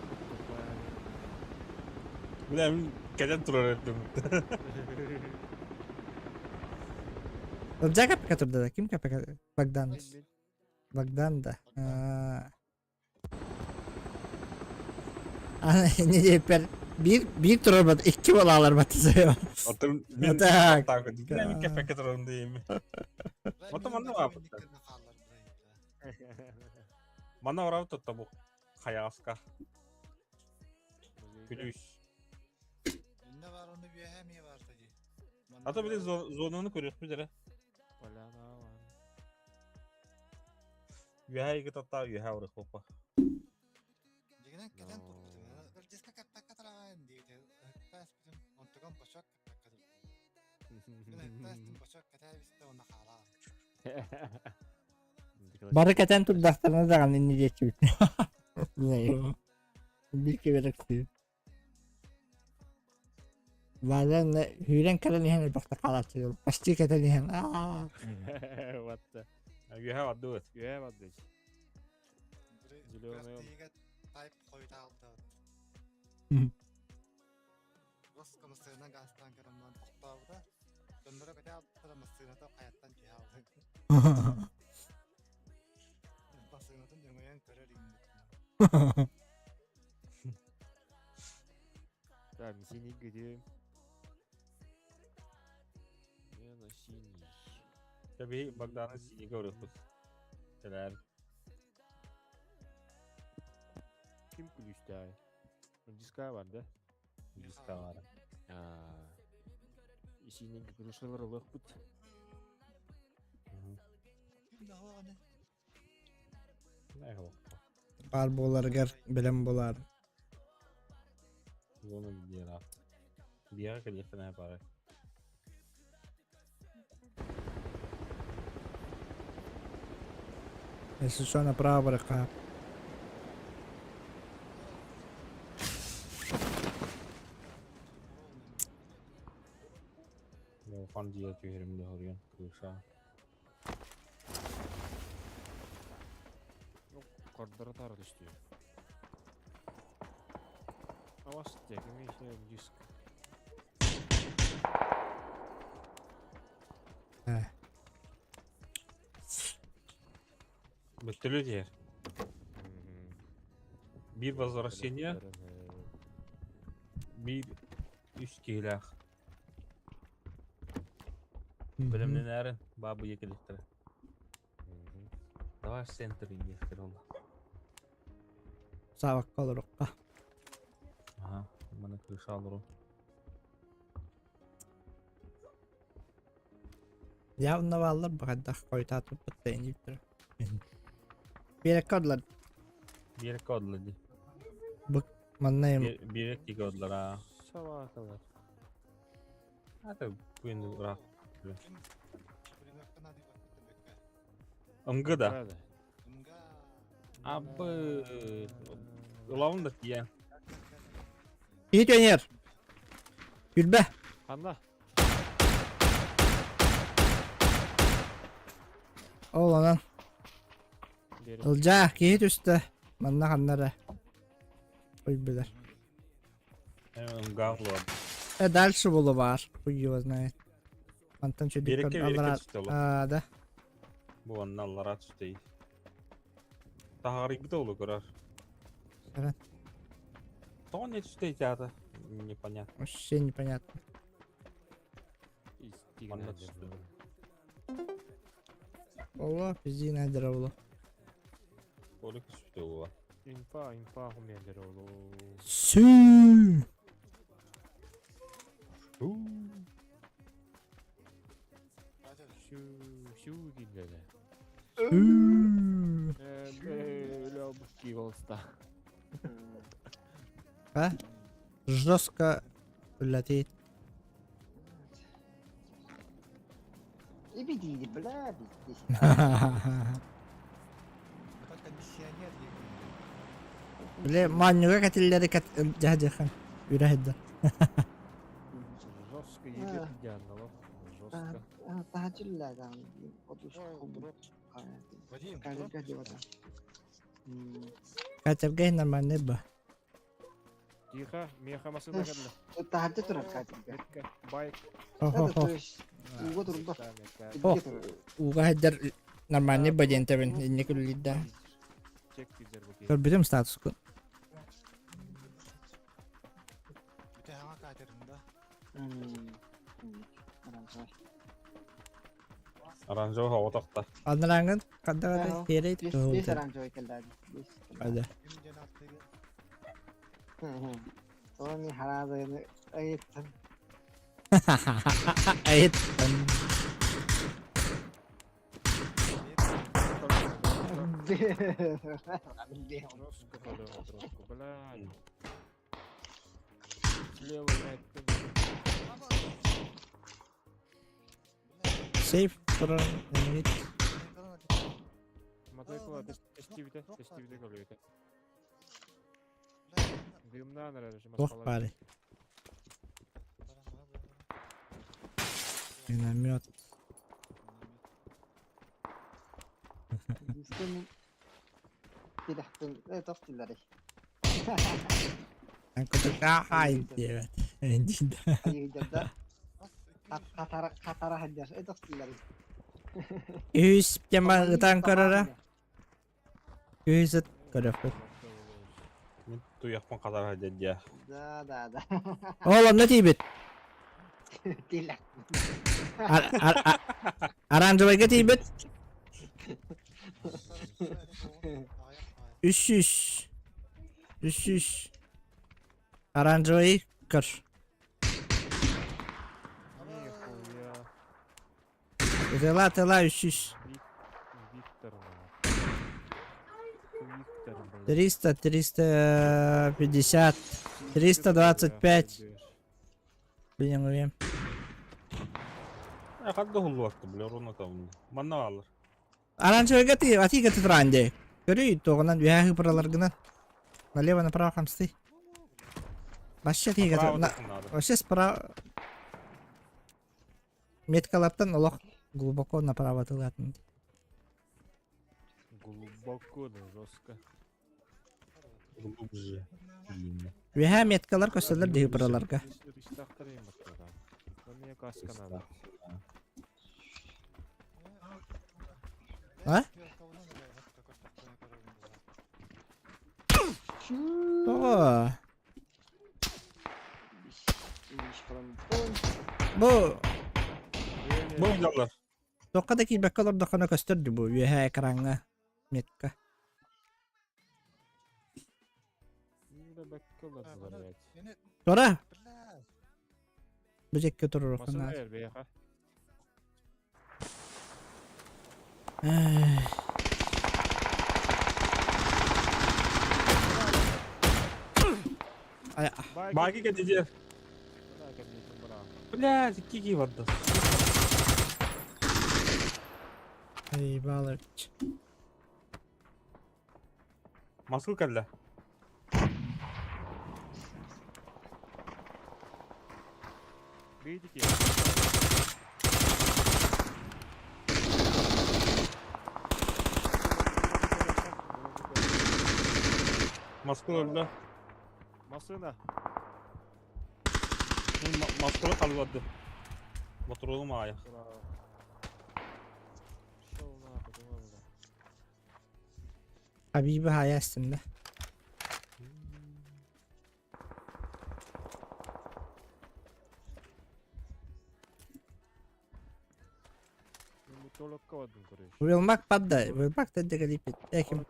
S9: Бля, мен кәден турар эдим.
S1: Ылдьаа кәппәккә турда да? Ким кәппәккә? Богдан. Богдан да. А. А, не депер. Bir bir турар бат, икки балалар бат.
S9: Отын мен
S1: Так.
S9: так. Бля, мен кәппәккә турарым дейм. Ото манна бар. Манна орап тотта бу. Хаяска. Күлүс.
S8: Инне бар оны бүйәһә бар тади.
S9: Ата биле зонаны көрөк биле.
S5: Поляна.
S9: Үһә иге татта үһә орык опа.
S8: Дигенен кәтән турбутум. Диска кәппәккә тараган диде. Пәс бүтүн онтогон башак кәппәккә тур. Мен пәстин башак кәтә бистә оны хала.
S1: Бары кәтән турдахтарына даган инни диэччибит. Bir кеберек Бадан хүрен кэлэн иһэн элбэхтэ хаалааччы. Почти кэтэн иһэн. Аа.
S5: What the?
S9: Үһә барды.
S5: Үе барды. Зелёный он.
S8: Тайп койта алды. Русском сына гастан караман токтабыда. Донdoро кәтә алды масыната хаяттан түһә алды. Басыгынатын өңөйөн көрөр инде.
S5: Так, синий где? Я на синий.
S9: Таби Богданы синиге орык бут. Теләр.
S5: Ким күлүстә? Диска бар да?
S9: Диска бар.
S5: А. Синий крышалар лых бут.
S8: Ким да хуаганы?
S9: Не хол.
S1: Бар боларгар билем болар.
S9: Зона где Биэҕэ кэлиэхтэрэ баара.
S1: Если что, направо барыха.
S9: Улахан дьиэ түһэрим да хоруйан крыша.
S5: Кордора тары түстүү. Авас тегими диск.
S9: Бүттүлү диэр. Биир возвращение, биир үс киһилээх. Бэлэмнэнээрин баабыйа кэлиэхтэрэ. Давай центр диэхтэрэ ол.
S1: Саабакка олорукка.
S9: Аха, маны крыша олору.
S1: Явно бааллар баҕайдах хойутаатыппыт да инниттэр. Биэрэккэ ордулар.
S9: Биэрэккэ ордулар дии.
S1: Бу манна
S9: Биэрэк диэки ордулар аа.
S5: Собакалар.
S9: Это күн ыраах. Ымгы да. Абы ылабын да тиийэн.
S1: Киһи төнөр. Күлбэ.
S5: Ханна?
S1: Ол онон. Ылдьаа, киһи түстэ. Манна ханна эрэ. Ой билэр. Э, дальше было бар. Хуй его знает. Мантан чөдүк аллара. А, да.
S9: Бу онно аллара түстей. Таһаарыйбыта олу көрөр.
S1: Саран.
S9: Тоҕо не түстей театр? Непонятно.
S1: Вообще непонятно.
S9: Манна түстэ.
S1: Ола, пизди найдера ола.
S9: Олы түстэ ола.
S5: Инфа, инфа хумендер олу.
S1: Сүү.
S5: Сүү, сүү дииллэрэ.
S1: Сүү.
S5: Өлө албыт кии болуста.
S1: А? Жестко летит.
S10: Ибидиди, бля, здесь.
S8: Кондиционер
S1: Бile манньыга кэтиллэри кэт дьаһдьахан үрэһидда.
S5: Жестко ебет идеально, жестко.
S10: Таһачылла даҕаны
S1: Катерга нормальный ба.
S5: Тихо, меха машина кэллэ.
S10: Таһырдьа турар катерга.
S5: Байк.
S1: Хо-хо-хо.
S10: То есть ууга турбат.
S1: Хо. Ууга сылдьар нормальный ба диэн тэбин инник үлэлиирдэ. Көрбүтүм статускун.
S8: Бүтэ хаҥа катерын да.
S9: Оранжевый хоҕотохто.
S1: Анарааҥҥын ханна тиэрэй
S10: Бес оранжевый кэллээди.
S1: Ада.
S10: Сони хараадайны айыттан.
S1: Айыттан. Сейф туран эмит.
S5: Мотоцикл эстибите, эстибите көрүөтэ. Дымнаан эрэр
S1: Туох баарый? Миномет. Үс тема ытан көрөрө. Үс ыт көрөхпүт.
S9: Мин туйахпын хатара дядя.
S10: Да, да, да.
S1: Ол онно тиийбит.
S10: Тилэ.
S1: Оранжевайга тиийбит. Үс Үс Оранжевый көр.
S5: Нихуя.
S1: Тыла тыла үс
S5: Виктор. Виктор, блядь.
S1: 300, 350. 325. Билиҥ
S9: Хат да хуллуакты, бля, руна там. Манна баалар.
S1: Оранжевыйга ти атыыга тутураан дии. Көрүй, туоҕунан үөһээ хыпыраларгынан. Налево направо хамсый. Вообще тиигэ
S9: Направо надо.
S1: Вообще справа Меткалартан олох глубоко направо тылатын.
S5: Глубоко да жестко.
S9: Глубже. Длинно.
S1: Үөһээ меткалар көстөллөр дии хыпыраларга.
S5: Мне каска надо.
S1: А? Тоҕо? Бу
S9: Бу ыйдаллар.
S1: туохха да киирбэккэ олордоххуна көстөр дии бу үөһээ экраҥҥа метка. Тура! Бу дьэккэ туруорухха наада.
S9: Баки кэтидиэр. Блядь, кики барда.
S1: Ебалыч.
S9: Маскы кэллэ.
S5: Видите?
S9: Маскы өлдө.
S5: Масына.
S9: Маскыны халбарды. Ботуругум аайа.
S5: Шел нахуй, думаю, бля.
S1: Хабиби хаайа астынна. Уилмак падда, Уилмак тэнде кэлиппит. Эким.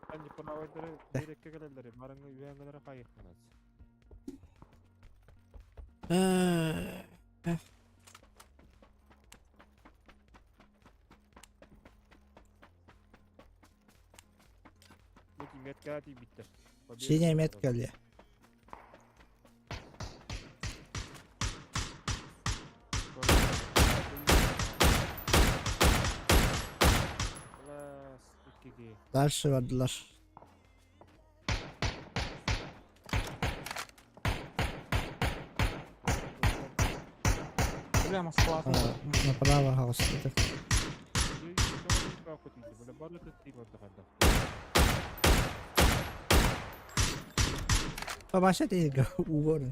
S1: Синяя метка ли? Дальше бардылар.
S9: Бля, Москва.
S1: Направо хаҕыстыта. Бабаша тиһиргэ угорун.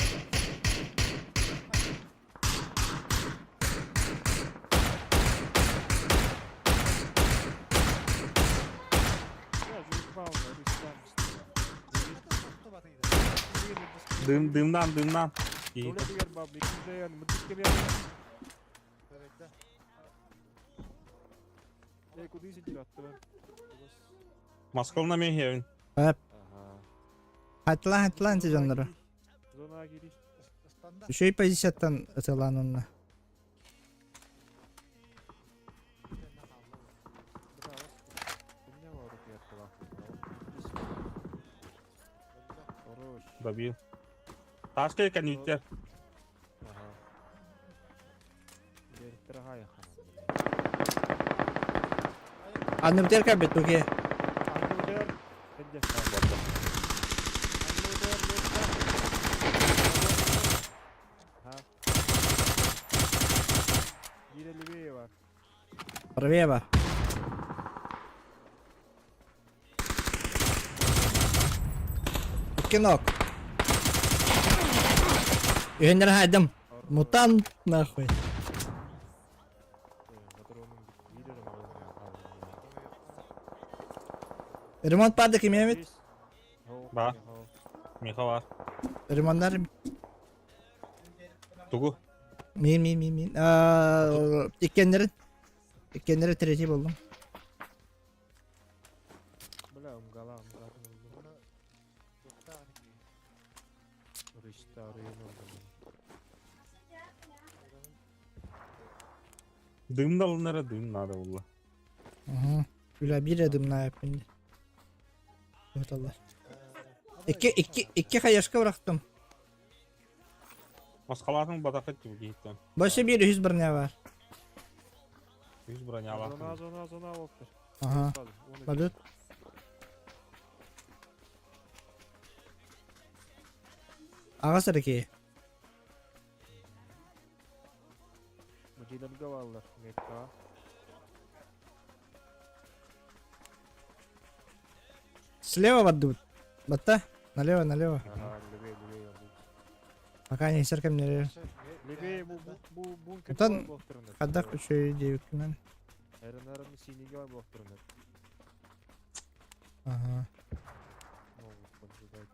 S9: Дым, дымнан, дымнан. Москваны мен хевин.
S1: Хатылаан хатылаан сезоннары. Үчүгэй позицияттан ытылаан онно.
S9: Добил. Ташка кәнүттер.
S1: Анныбытыгар кэлбит туге. Правее. Кинок. Үһүннэр хайдым. Мутант нахуй. Ремонт барды ким эмит?
S9: Ба. Миха бар.
S1: Ремоннар
S9: Тугу.
S1: Мин мин мин мин. Иккеннерин. Иккеннери третий болдум.
S5: Бля, умгала, умгала.
S9: Дым да алынара дым надо булла.
S1: Угу. Үлэ биир дымна эппин. Оталлар. Икки икки икки хаяшка бырахтым.
S9: Маскалаатын батахыт киһиттэн.
S1: Башы bir үһүс броня бар.
S9: Үс бронялаах.
S5: Зона, зона, зона болуптар.
S1: Ага. Бадыт. Аҕас эрэ
S5: Мудиларга бааллар, мекка.
S1: Слева бардыбыт. Батта. Налево, налево.
S5: Ага, левее, левее бардыбыт.
S1: Пока не сер кэмнэрэр.
S5: Левее бу бу бункер
S1: Оттон
S5: буолуохтарына.
S1: Хаддах үчүгэй диэбиккинэн.
S5: Эренараны синиге бар буолуохтарына.
S1: Ага.
S5: Могут поджидать.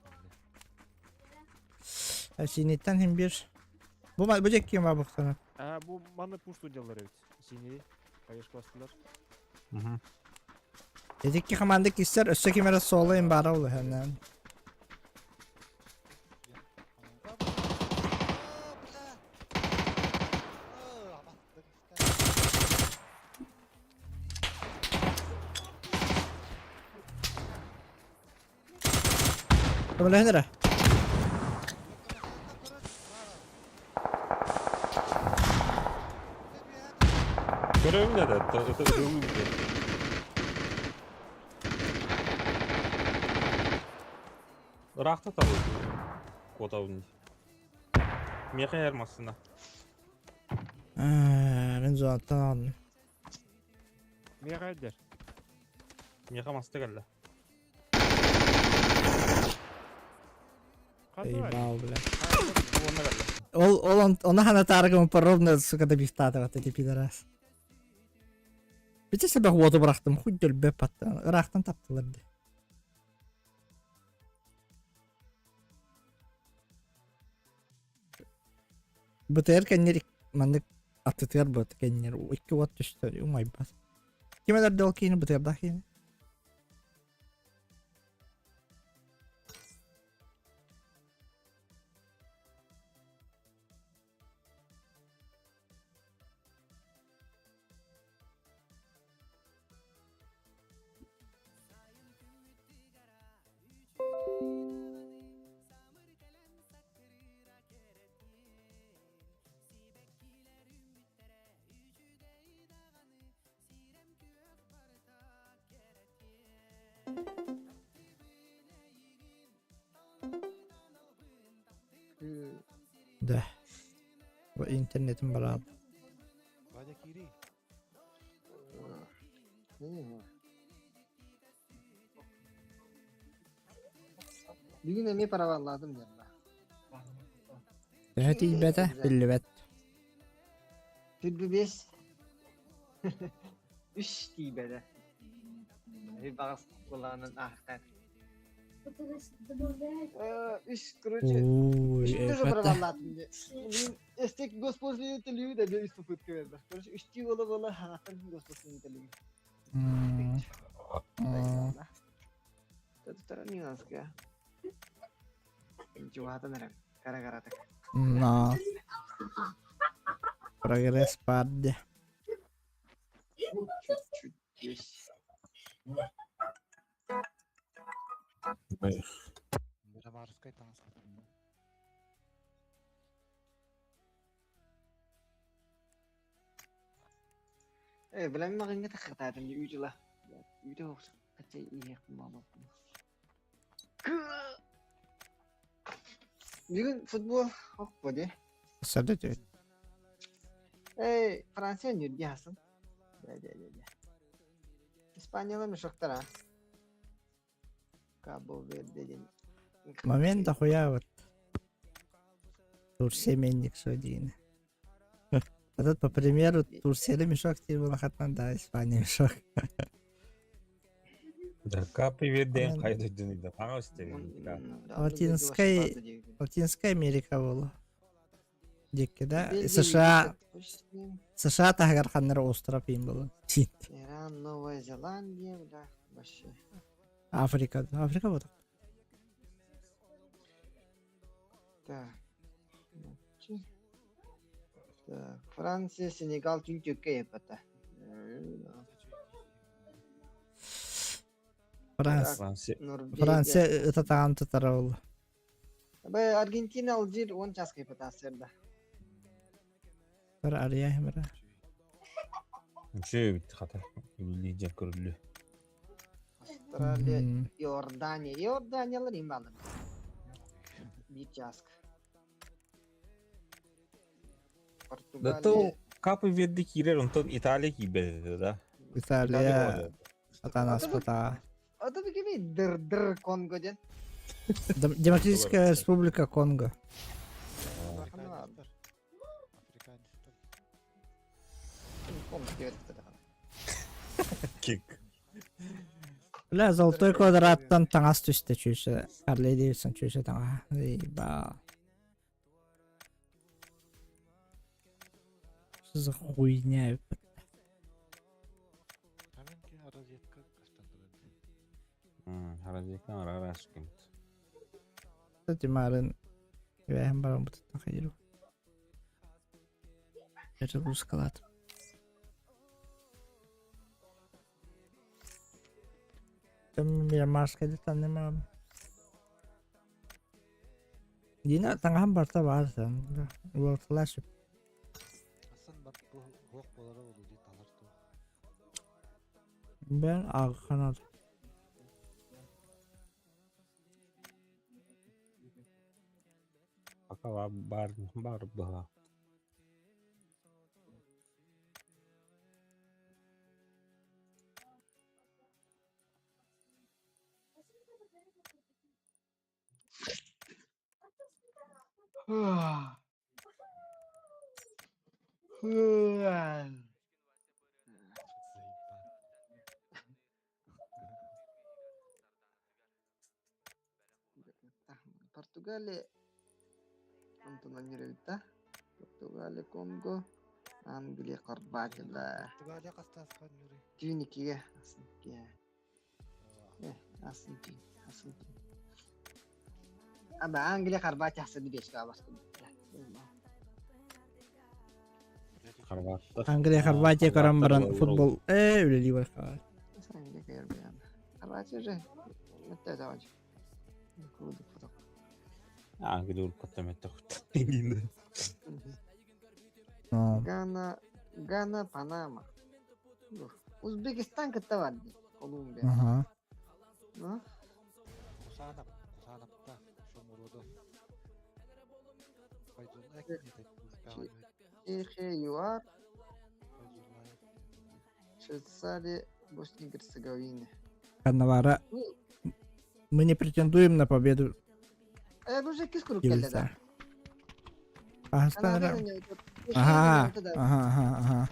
S1: Синиттэн хим бир. Бу бу дьэккиэн баа бухтана.
S5: А бу маны пушту делалар эбит. Сини хаешка бастылар.
S1: Эдикки команда киссер өссө ким эрэ соло им баара улаһанан. Көмөлөһүн эрэ.
S9: Көрөбүн да, это ылыы Ыраахта табыл. Куотабын. Миэхэ иһэр массыына.
S1: Мин зонаттан алдым.
S5: Миэхэ эрдэр.
S9: Миэхэ маста кэллэ.
S1: Ебал, бля. Ол, ол, он, он ханатаарга ровно, сука, добивтаатабат эти пидорас. Бите себех уоту бырахтым, хуй дөлбөп паттан, ыраахтан таптылар ди. БТР кэннер маннык аттытыгар быт кэннер икки уот түстэ умайбат. Ким элэрдэ ол киини БТРдаах киини? Да. Бу интернетим бараат.
S8: Ваня киирий.
S10: Бүгүн эмиэ парабаллаатым диэн
S1: Төһө тиийбэтэ биллибэт.
S10: Түрбү бес. Үс тиийбэтэ. Баҕас кулаанын аахтар. Үс, короче,
S1: Ой,
S10: үстүү
S1: это...
S10: парабаллаатым дии. Эстек госпоследний төлүү да үс попытка берді. Короче, үстүү бола-бола ханаттан госпоследний төлүү. Tutara нюанска. Жуатан эрем. Кара-каратык.
S1: Но. Прогресс падде.
S10: Чуть-чуть есть.
S8: Мирамарскай таҥас
S10: Э, билэн маҕыҥҥа таххатаатым дии үүт ыла. Үүтэ хотя иһиэхпин баҕарбаппын. Бүгүн футбол ох дии.
S1: Сада түөт.
S10: Эй, Франция нүрди хасын. Дэ дэ дэ дэ. Испаниялар мешоктара. Кабо Верде диэн.
S1: Момент дохуя вот. Турция менник судин. Этот, по примеру, Турция мешок тебе было хатан, да, Испания мешок.
S9: Да, привет, дэн, хайда дүнүйді. Аңа өсте.
S1: Латинская, Латинская Америка была. Дикки, да? США, США таһыгар ханнара остров им было.
S10: Иран, Новая Зеландия, бля, вообще.
S1: Африка, Африка вот.
S10: Так. Так, Франция, Сенегал, Түркия епата.
S1: Франция. Франция это там татарал.
S10: Аргентина, Алжир, он час кайпата сырда.
S1: Бар арыйа химера.
S9: Үчүгэй эбит хата. Үлэлии дьэ көрүллүө.
S10: Австралия, Иордания. Иорданиялар им баалар. Биир чааска.
S9: Да то
S10: Португалия.
S9: Капы Верди киирэр, онтон Италия киирбэт этэ да.
S1: Италия атанаспата.
S10: Ото бу кими дыр-дыр Конго диэн.
S1: Демократическая Республика Конго.
S8: Африканецтар. Африканецтар.
S10: Конго диэбэттэр даҕаны.
S9: Кик.
S1: Бля, золотой квадраттан таҥас түстэ чүүсэ. Харли Дэвидсон чүүсэ таҥаһа. Ебал. Что за хуйня?
S8: Каменки розетка көстөн турар.
S9: Розетка араас кемт.
S1: Кстати, марын Эбэһэм баран бутуттан хайыру. Это русскалат. Мирамарскай танымам. Дина таҥаһым барта баар Уолталаа сөп.
S8: Асан бар бу хуох болара болу ди талар ту.
S1: Бен ағханат.
S9: Пока бар бар была.
S10: Португалия онтон анньырыбыта. Португалия, Конго, Англия, Хорватия, да.
S8: Португалия хастааска ньурий?
S10: Түүн иккигэ, асан иккигэ. Э, асан түүн, асан түүн. Аба Англия, Хорватия ахсаны биэскэ абаскын.
S9: Хорваттар.
S1: Англия, Хорватия көрөн баран футбол э үлэлии бархаар.
S10: Англия кайыр Хорватия же мөттө давай. Курдук фото.
S9: Англия уруккуттан мөттө
S10: Гана, Гана, Панама. Узбекистан кытта бар дии. Колумбия.
S1: Ага.
S10: Ну?
S8: Кусанап, Кусанапта, Шомуродов.
S10: Чехия, ЮАР, Швейцария, Босния и Герцеговина.
S1: Каннавара. Мы не претендуем на победу.
S10: Э, бу же кис курук кэллэ да.
S1: Ага, ага, ага, ага.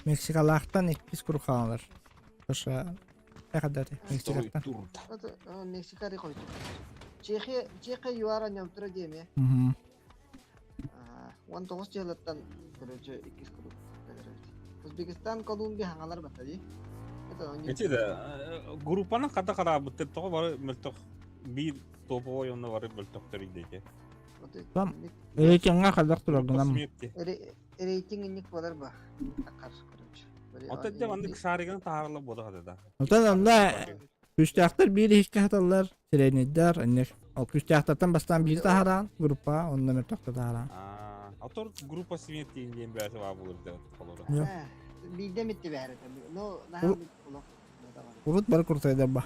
S1: Мексикалаахтан иккис курук хаалар. США. Эхадати, Мексикаттан.
S10: Мексика рехойт. Чехия, Чехия ЮАР ньомтура диэме.
S1: Угу.
S10: 19 дьыалаттан короче иккис курук Узбекистан, Колумбия хаҥалар батта дии.
S9: Эти да группаны хата хараабыттар тоҕо бары мөлтөх биир топовой онно бары мөлтөхтөр идети.
S1: Там рейтинга хайдах тураргынан.
S10: Рейтинг инник болар ба. Акар, короче.
S9: Оттон дьэ маннык шаригын таһаарла буола хата да.
S1: Оттон онно күстээхтэр биир иһиккэ хаталлар, сиренийдэр, инник. Ол күстээхтэртэн бастаан биир таһараан группа, онно мөлтөхтө таһараан.
S9: Отор группа смерти диэн бэйэтэ баа булар да холоро.
S10: Биирдэ митти бэһэрэ. Ну, наһаа олох.
S1: Урут бары куртайдар ба.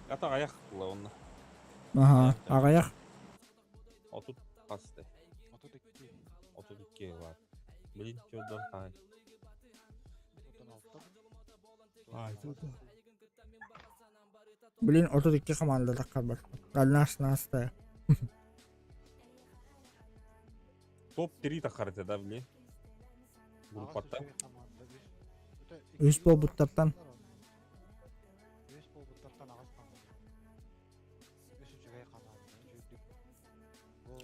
S9: Ата аҕыйах була онно.
S1: Аха, аҕыйах.
S9: 30 хасты.
S8: 32.
S9: 32 бар. Блин, чёрдон хаай.
S8: 36.
S1: Ай, тут. Блин, 32 команда таххар Одна 16.
S9: Топ-3 таххар этэ да, блин. Группаттан.
S1: Үс буолбуттартан.
S8: Үс буолбуттартан аҕыс команда. Үс үчүгэй команда. Үчүгэй гол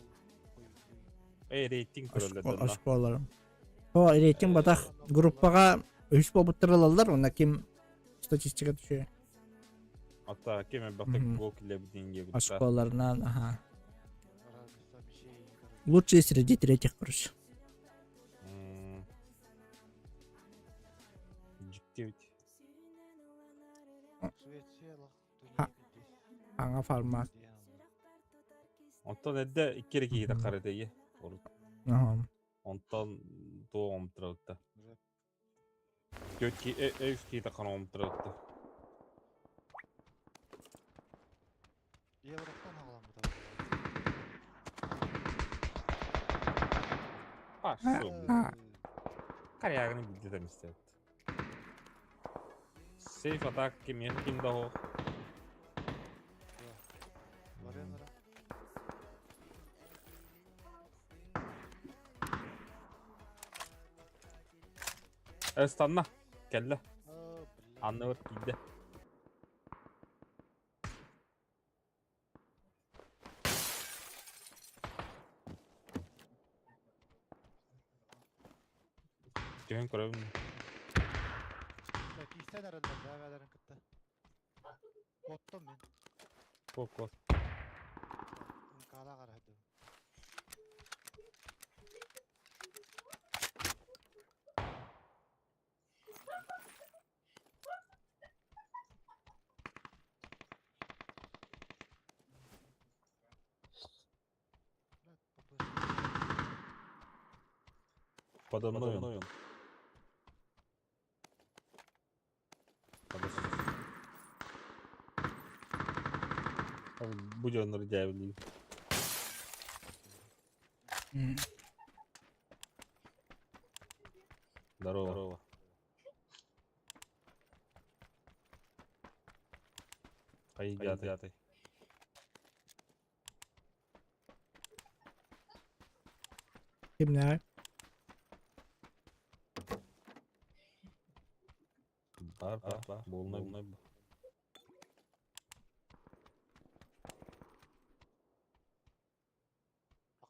S9: Эй, рейтинг көрөллөр.
S1: Оскуолаларым. О, рейтинг батах группаҕа үс буолбуттар ылаллар, уонна ким статистика түшүө.
S9: Ата ким элбэхтик гол киллэрбитин диэбит.
S1: Оскуолаларынан, аха. Лучшие среди третьих, короче.
S9: Дьиктибит.
S1: Аҥа формат.
S9: Оттон эрдэ икки эрэ киһи таххар этэ. Урут.
S1: Аха.
S9: Онтон туох омтурабытта? Түөрт үс киһи таххан омтурабытта.
S8: Евроттан аҕаламмыта.
S9: Пошел. Коряганы билди там истэбит. Сейф атак кимиэхэ ким да оһох.
S8: Барыан
S9: Ыстанна. Кэллэ. Анныбар киирдэ. Түһэн көрөбүн.
S8: Киистэн эрэллэр бэйэлэрин кытта. Оттом мин.
S9: Куоп куоп.
S8: Мкалаах арахдым.
S9: Подо мной он. Бу дьоннор дьээбилии. Здорово. Здорово. Хайдяты.
S1: Кимнээҕий?
S9: Бар бар бар. Буолунай бу.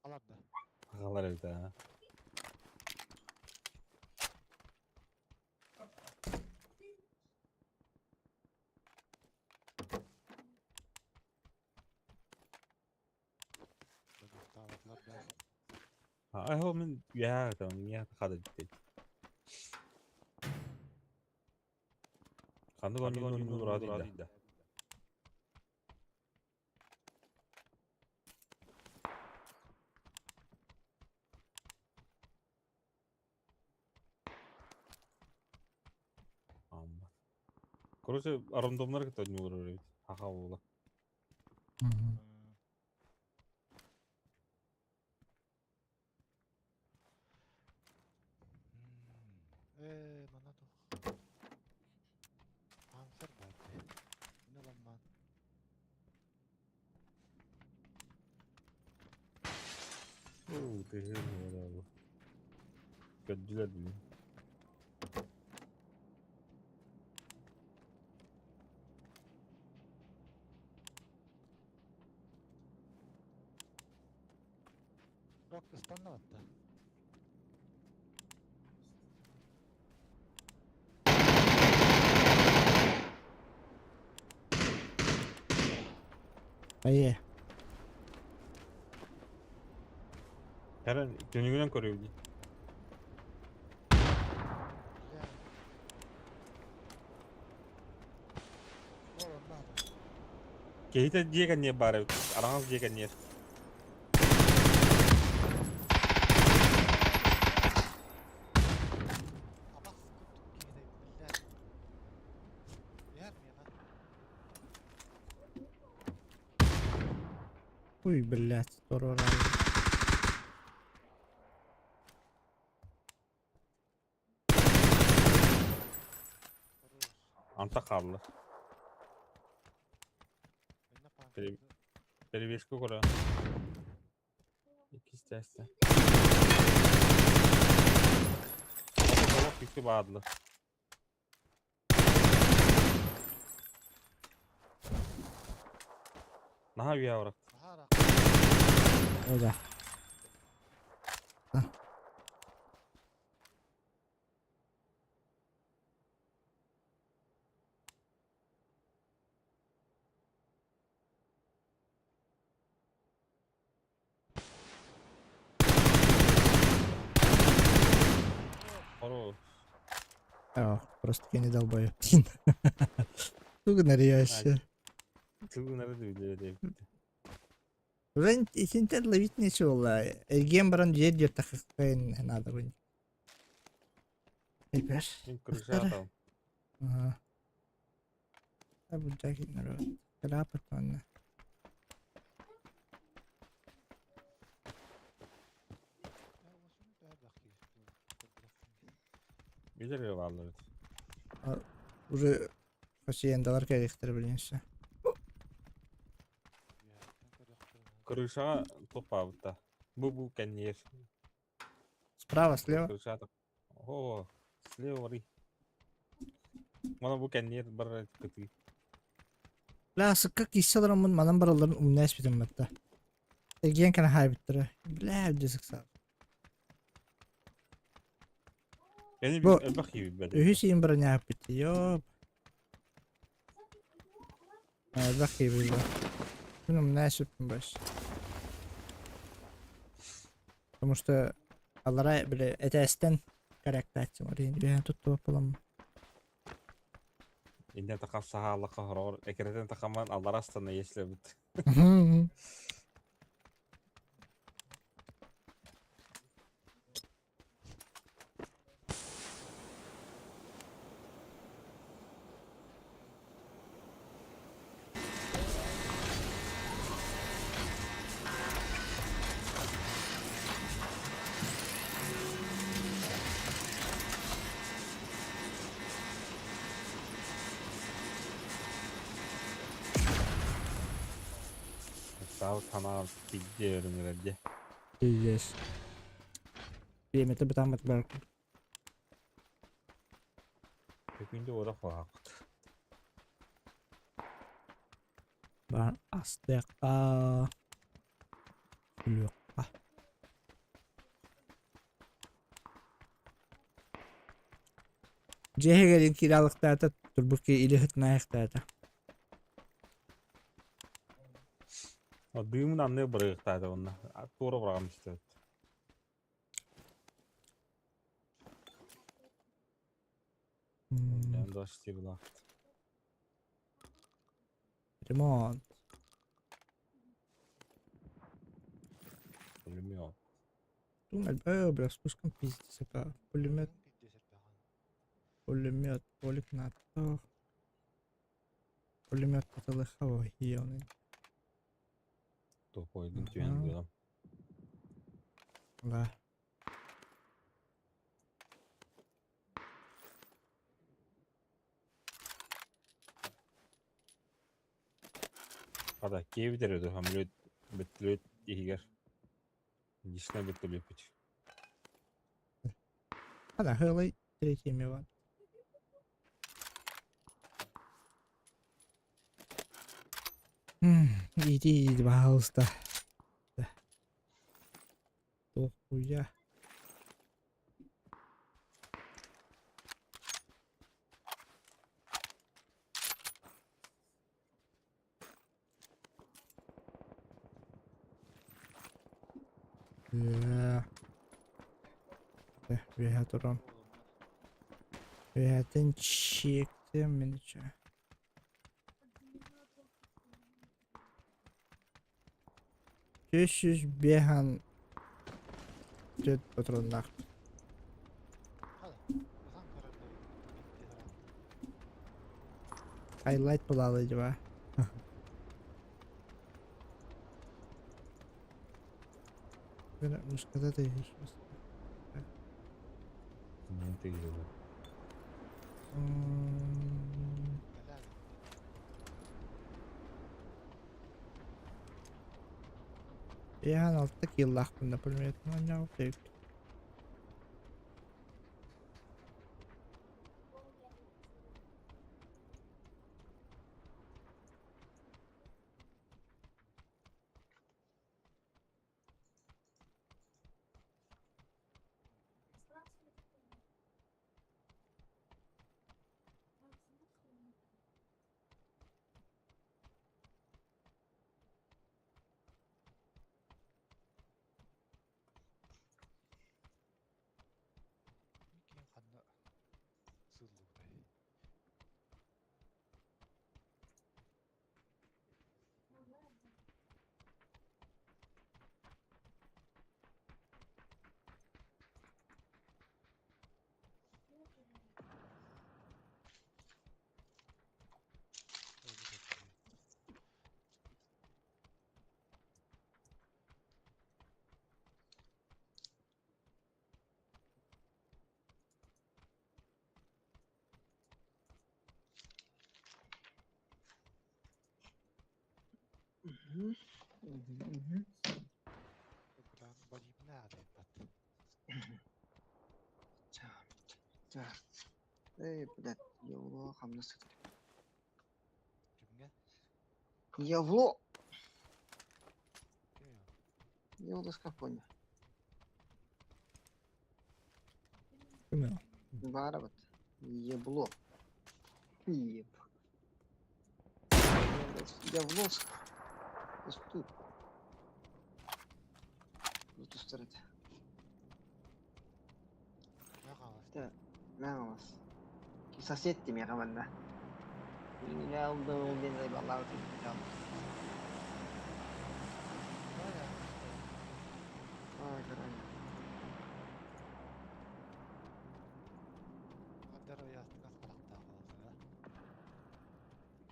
S8: Сахалар да.
S9: Сахалар эбит аа. Аа, мин үөһээ там миэхэ хада дии. Ханнык оонньууну урааты да. Короче, рандомнар кытта оонньуулар эбит. Хаха буола.
S8: Ээ, манна туох. Панцер баар дии. Мин ыламмаан.
S9: Оо, тыһыын буолла. Көрдүлэр билин.
S8: Рок ыстанна батта.
S1: Айе.
S9: Кэрэн күнүгүнэн көрүбүт дии. Киһитэ дьиэ кэнниэр баар эбит. Араҥас дьиэ кэнниэр.
S8: Абас курдук киһини биллэр. Иһэр миэхэ.
S1: Ой, блядь, туруоран.
S9: Антах хаалла. Перевеску көрө. Иккис тесте. Олох икки баадылар. Наһаа үйэ барат.
S1: О да.
S9: Хорош.
S1: О, просто я не долбоеб. Тугунарыйашы.
S9: Тугунары билбэт.
S1: Уже итинтэн ловить нечего. Эргиэн баран дьиэ диэтэххэ надо будет. Эйбэр.
S9: Мин крыша атам.
S1: Ага. Бу народ. Калапат онно.
S9: Билер баалар.
S1: Уже хасиендалар кэлиэхтэрэ билиэнсэ.
S9: Крышаҕа туппаабыта. Бу кэнниэр.
S1: Справа, слева.
S9: Крыша О, слева барый. Мана бу кэнниэр барар кытыы.
S1: Бля, сыкка кииссе олороммун манан баралларын умна испитим батта. Эргиэн кэнэ хаайбыттара. Бля, дьэ сыксаат.
S9: Эни
S1: Бу
S9: элбэх киирбэт.
S1: үһүс иин броньааппыт. Ёп. Элбэх киирбит. Мин умна испиппин баш. Потому что аллара бile этээстэн корректааччым орин үһэн туттубап буламмын.
S9: Инде такап сахааллакка хороор экирэтин такаман аллара астана еслебит. Сау тамам пизде өрүңүрэрде.
S1: Пиздец. Биэмэтэ бытааммат бар.
S9: Күндө ора хуаакыт.
S1: Бар астыакка. Күлүөкка. Дьиэһэ кииралыктаата турбут ки или хытнаайыктаата.
S9: Дыымын анны барыктаата онна. Туора барагам истебит. Мен дос тибла.
S1: Ремонт.
S9: Пулемет.
S1: Думаю, бля, спуском пиздец, это пулемет, пулемет, полик на то. Пулемет это еханый.
S9: Топойдун түйен дедим.
S1: Да.
S9: Ада кебидер өдө хамлөт бөттүлөт ихигер. Дишне бөттүлөпүт.
S1: Ада хылай третий миван. Иди, пожалуйста. Да. Хуя. Yeah. Vi турам. Үһэтин чиэктим миниче. Үс бехан төт патроннах. Хайлайт булалы дьба. Мушкада да есть.
S9: Мен тегиде.
S1: Бехан алты киллахпын, например, ну, не.
S10: Эй, блядь, явло хамнас. Явло! Явло скапоня. Барабат. Ебло. Еб. Явло. Тут. Тут устарат. Да, на вас. Сосед ты меня команда. Не алды, мен заебал. Ай, короче.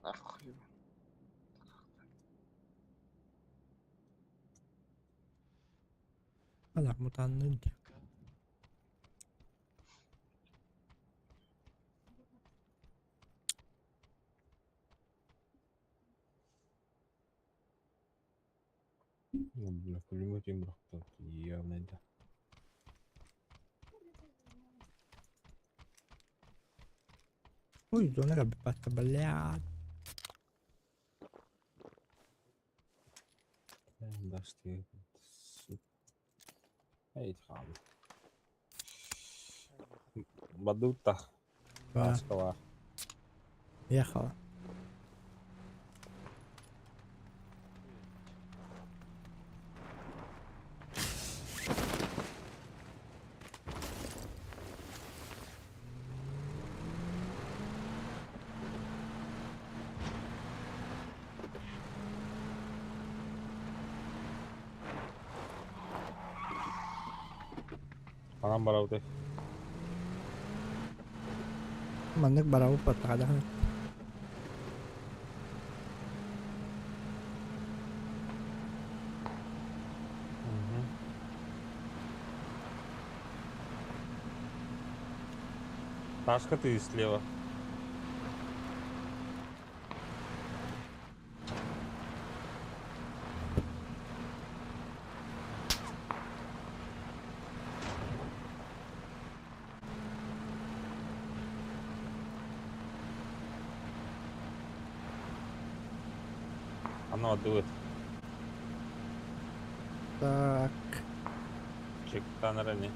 S10: Ах,
S1: Алар мутаннын.
S9: Ну, бля, пулемет им брахта. Явно это.
S1: Ой, донера бипатка, блядь.
S9: Да, что Эй, хам. Бадута. Москва.
S1: Ехала.
S9: Анам барауды.
S1: Маннык барабы паттаҕа
S9: Ташка ты слева. Оно отдует.
S1: Так.
S9: Чектан ранее.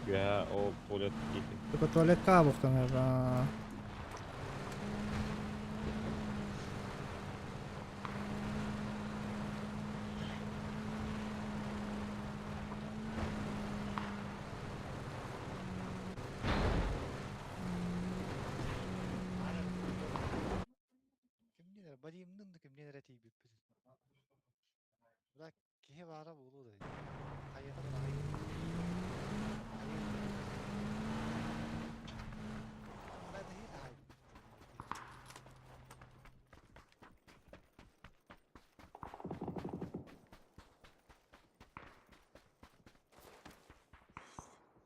S9: Я о туалет тихий.
S1: Только туалет кабухтан, наверное.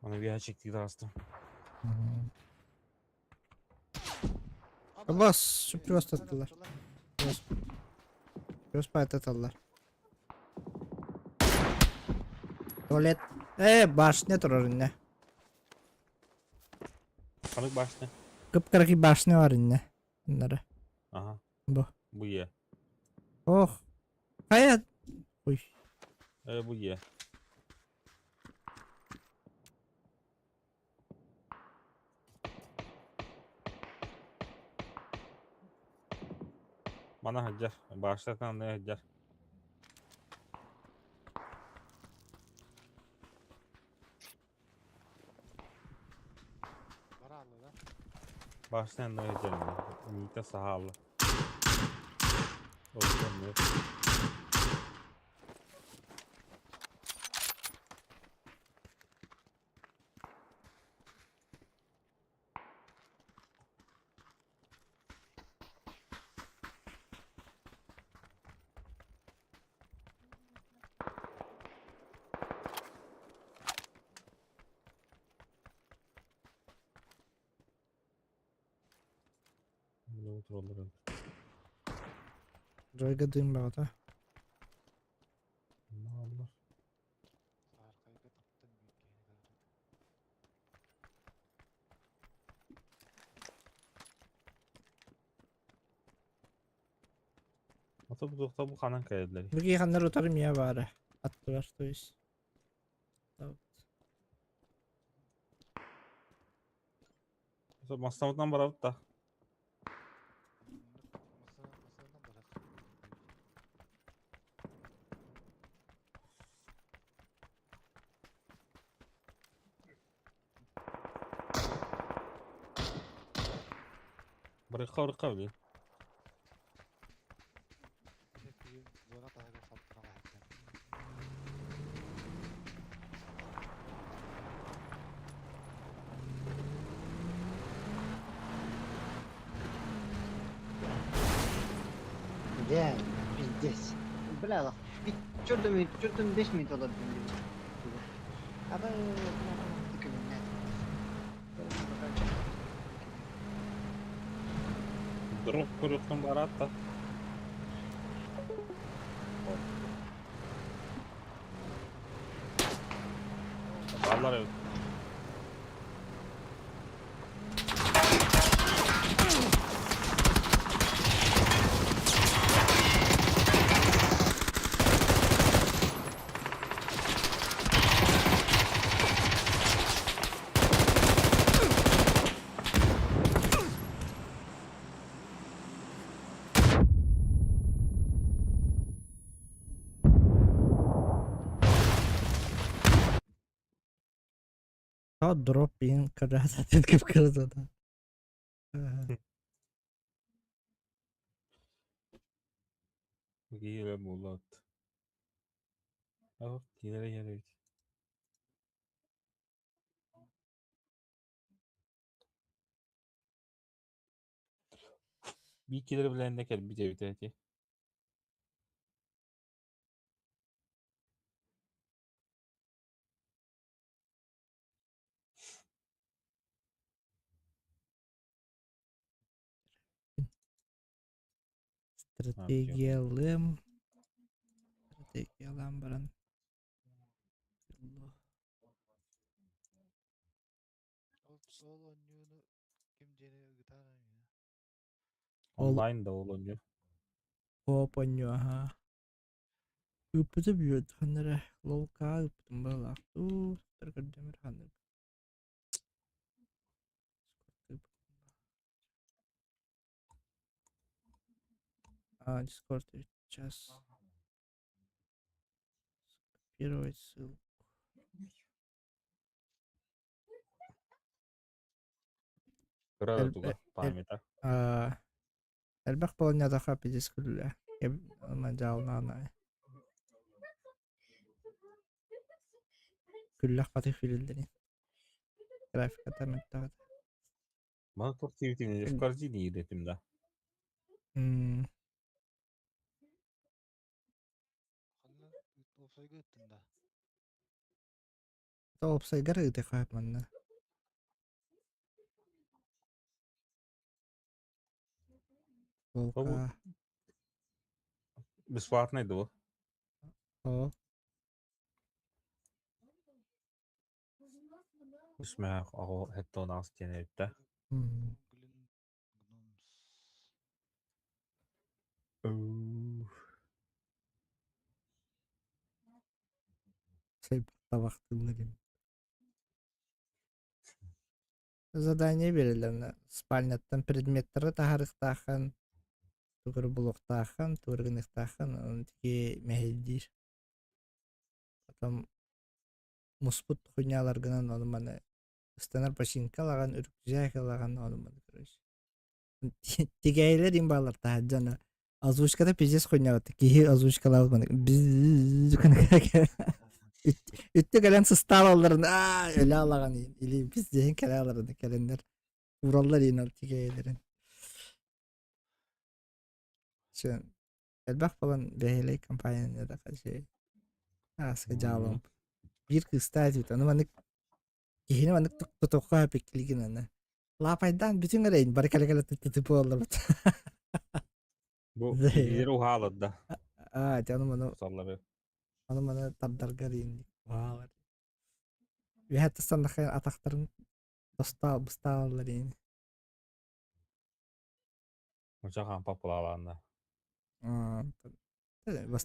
S9: Аны bir çekti aslında.
S1: Бас, просто аттылар. Просто аталар. Туалет. Башня турар инне.
S9: Канык башня.
S1: Кыпкыракы башня бар инне. Bunları.
S9: Ага.
S1: Bu.
S9: Bu ye.
S1: Oh. Hayat. Uy.
S9: Bu ye. Bana haccar. Başlatan ne haccar. Başlayan ne haccar. Nita sahalı. Olsun.
S1: Дьойга дыым баҕата.
S9: Аллар.
S8: Саархайга таптан биир киһини көрдүм.
S9: Ата бу туохта бу ханан кэлэллэр?
S1: Бу ханнар утары мия баара. Аттыбар, то есть.
S9: Мастамытынан барабыт да.
S8: Масынан барар.
S9: Барыхха барыхха били.
S8: Күһүн зона таһыгар салтана сылдьан.
S10: Бля, пиздец. Бля, чёртом, чёртом 5 минут олордум. Аба,
S9: Дроп көрүөхтэн бараат да. Баллар эбит.
S1: Та дроп ин кыраса кып кыраса да.
S9: Киирэ буоллаат. Ах, киирэ иһэр эбит. Биир киирэ билэннэ кэлбит эбит эти.
S1: Стратегиялым. Стратегиялаан баран.
S8: Ол оонньууну ким диэни ыытаар оонньууну?
S9: Онлайн да ол оонньуу.
S1: Коп оонньуу аһаа. Ыыппыты бүөт ханна эрэ лолка ыыппытым быһыылаах дуу, көрдөмөр ханна А, Discord сейчас. Скопировать ссылку.
S9: Кыра туга памята.
S1: Элбэх полонятаха пиздец күллэ. Мадьаалнаана. Күллэх хатых күлүллэри. Графиката мөлтөх.
S9: Маны туох диэбитин в корзине иирэтим да.
S8: Ханна уопсайга ыттын да?
S1: Уопсайгар ыытыха манна. Волка.
S9: Бесплатный дуо?
S1: О.
S9: Үсмээх оҕо хэттон диэн эбит да.
S1: Табахтыыллар Задание берилэр спальняттан предметтары таһарыахтааххын, тугу булуохтааххын, тугу гыныахтааххын, ону тиги мэһэйдиир. Потом муспут хуйняларгынан ону маны ыстанар починка ылаҕын, рюкзак ылаҕын, ону маны короче. Тигээйлэр им баалар таһырдьаны озвучката пиздец хуйнябыт. Киһи озвучкалаабыт маны Үттэ кэлэн сыстаалалларын аа өлө алаҕан или пиздеһин кэлэ аларын кэлэннэр ураллар иин ол тигээйлэрин. Чын элбэх буолан бэһиэлэй компания да хачы ааска дьаалым. Биир кыыстаах этибит ону маннык киһини маннык тутуохха пиккилигин аны. Лаапайдаан бүтүн эрэйин бары кэлэ-кэлэ тытып буоллабыт.
S9: Бу илиилэри уһаалар да.
S1: Аа, ити ону-маны
S9: Саллары.
S1: ону-маны тардарга диэн уһаалар. Үөһэ тахсаннахха атахтарын тостоо быстааллар диэн.
S9: Муча хампа пулаалаанна.
S1: Аа,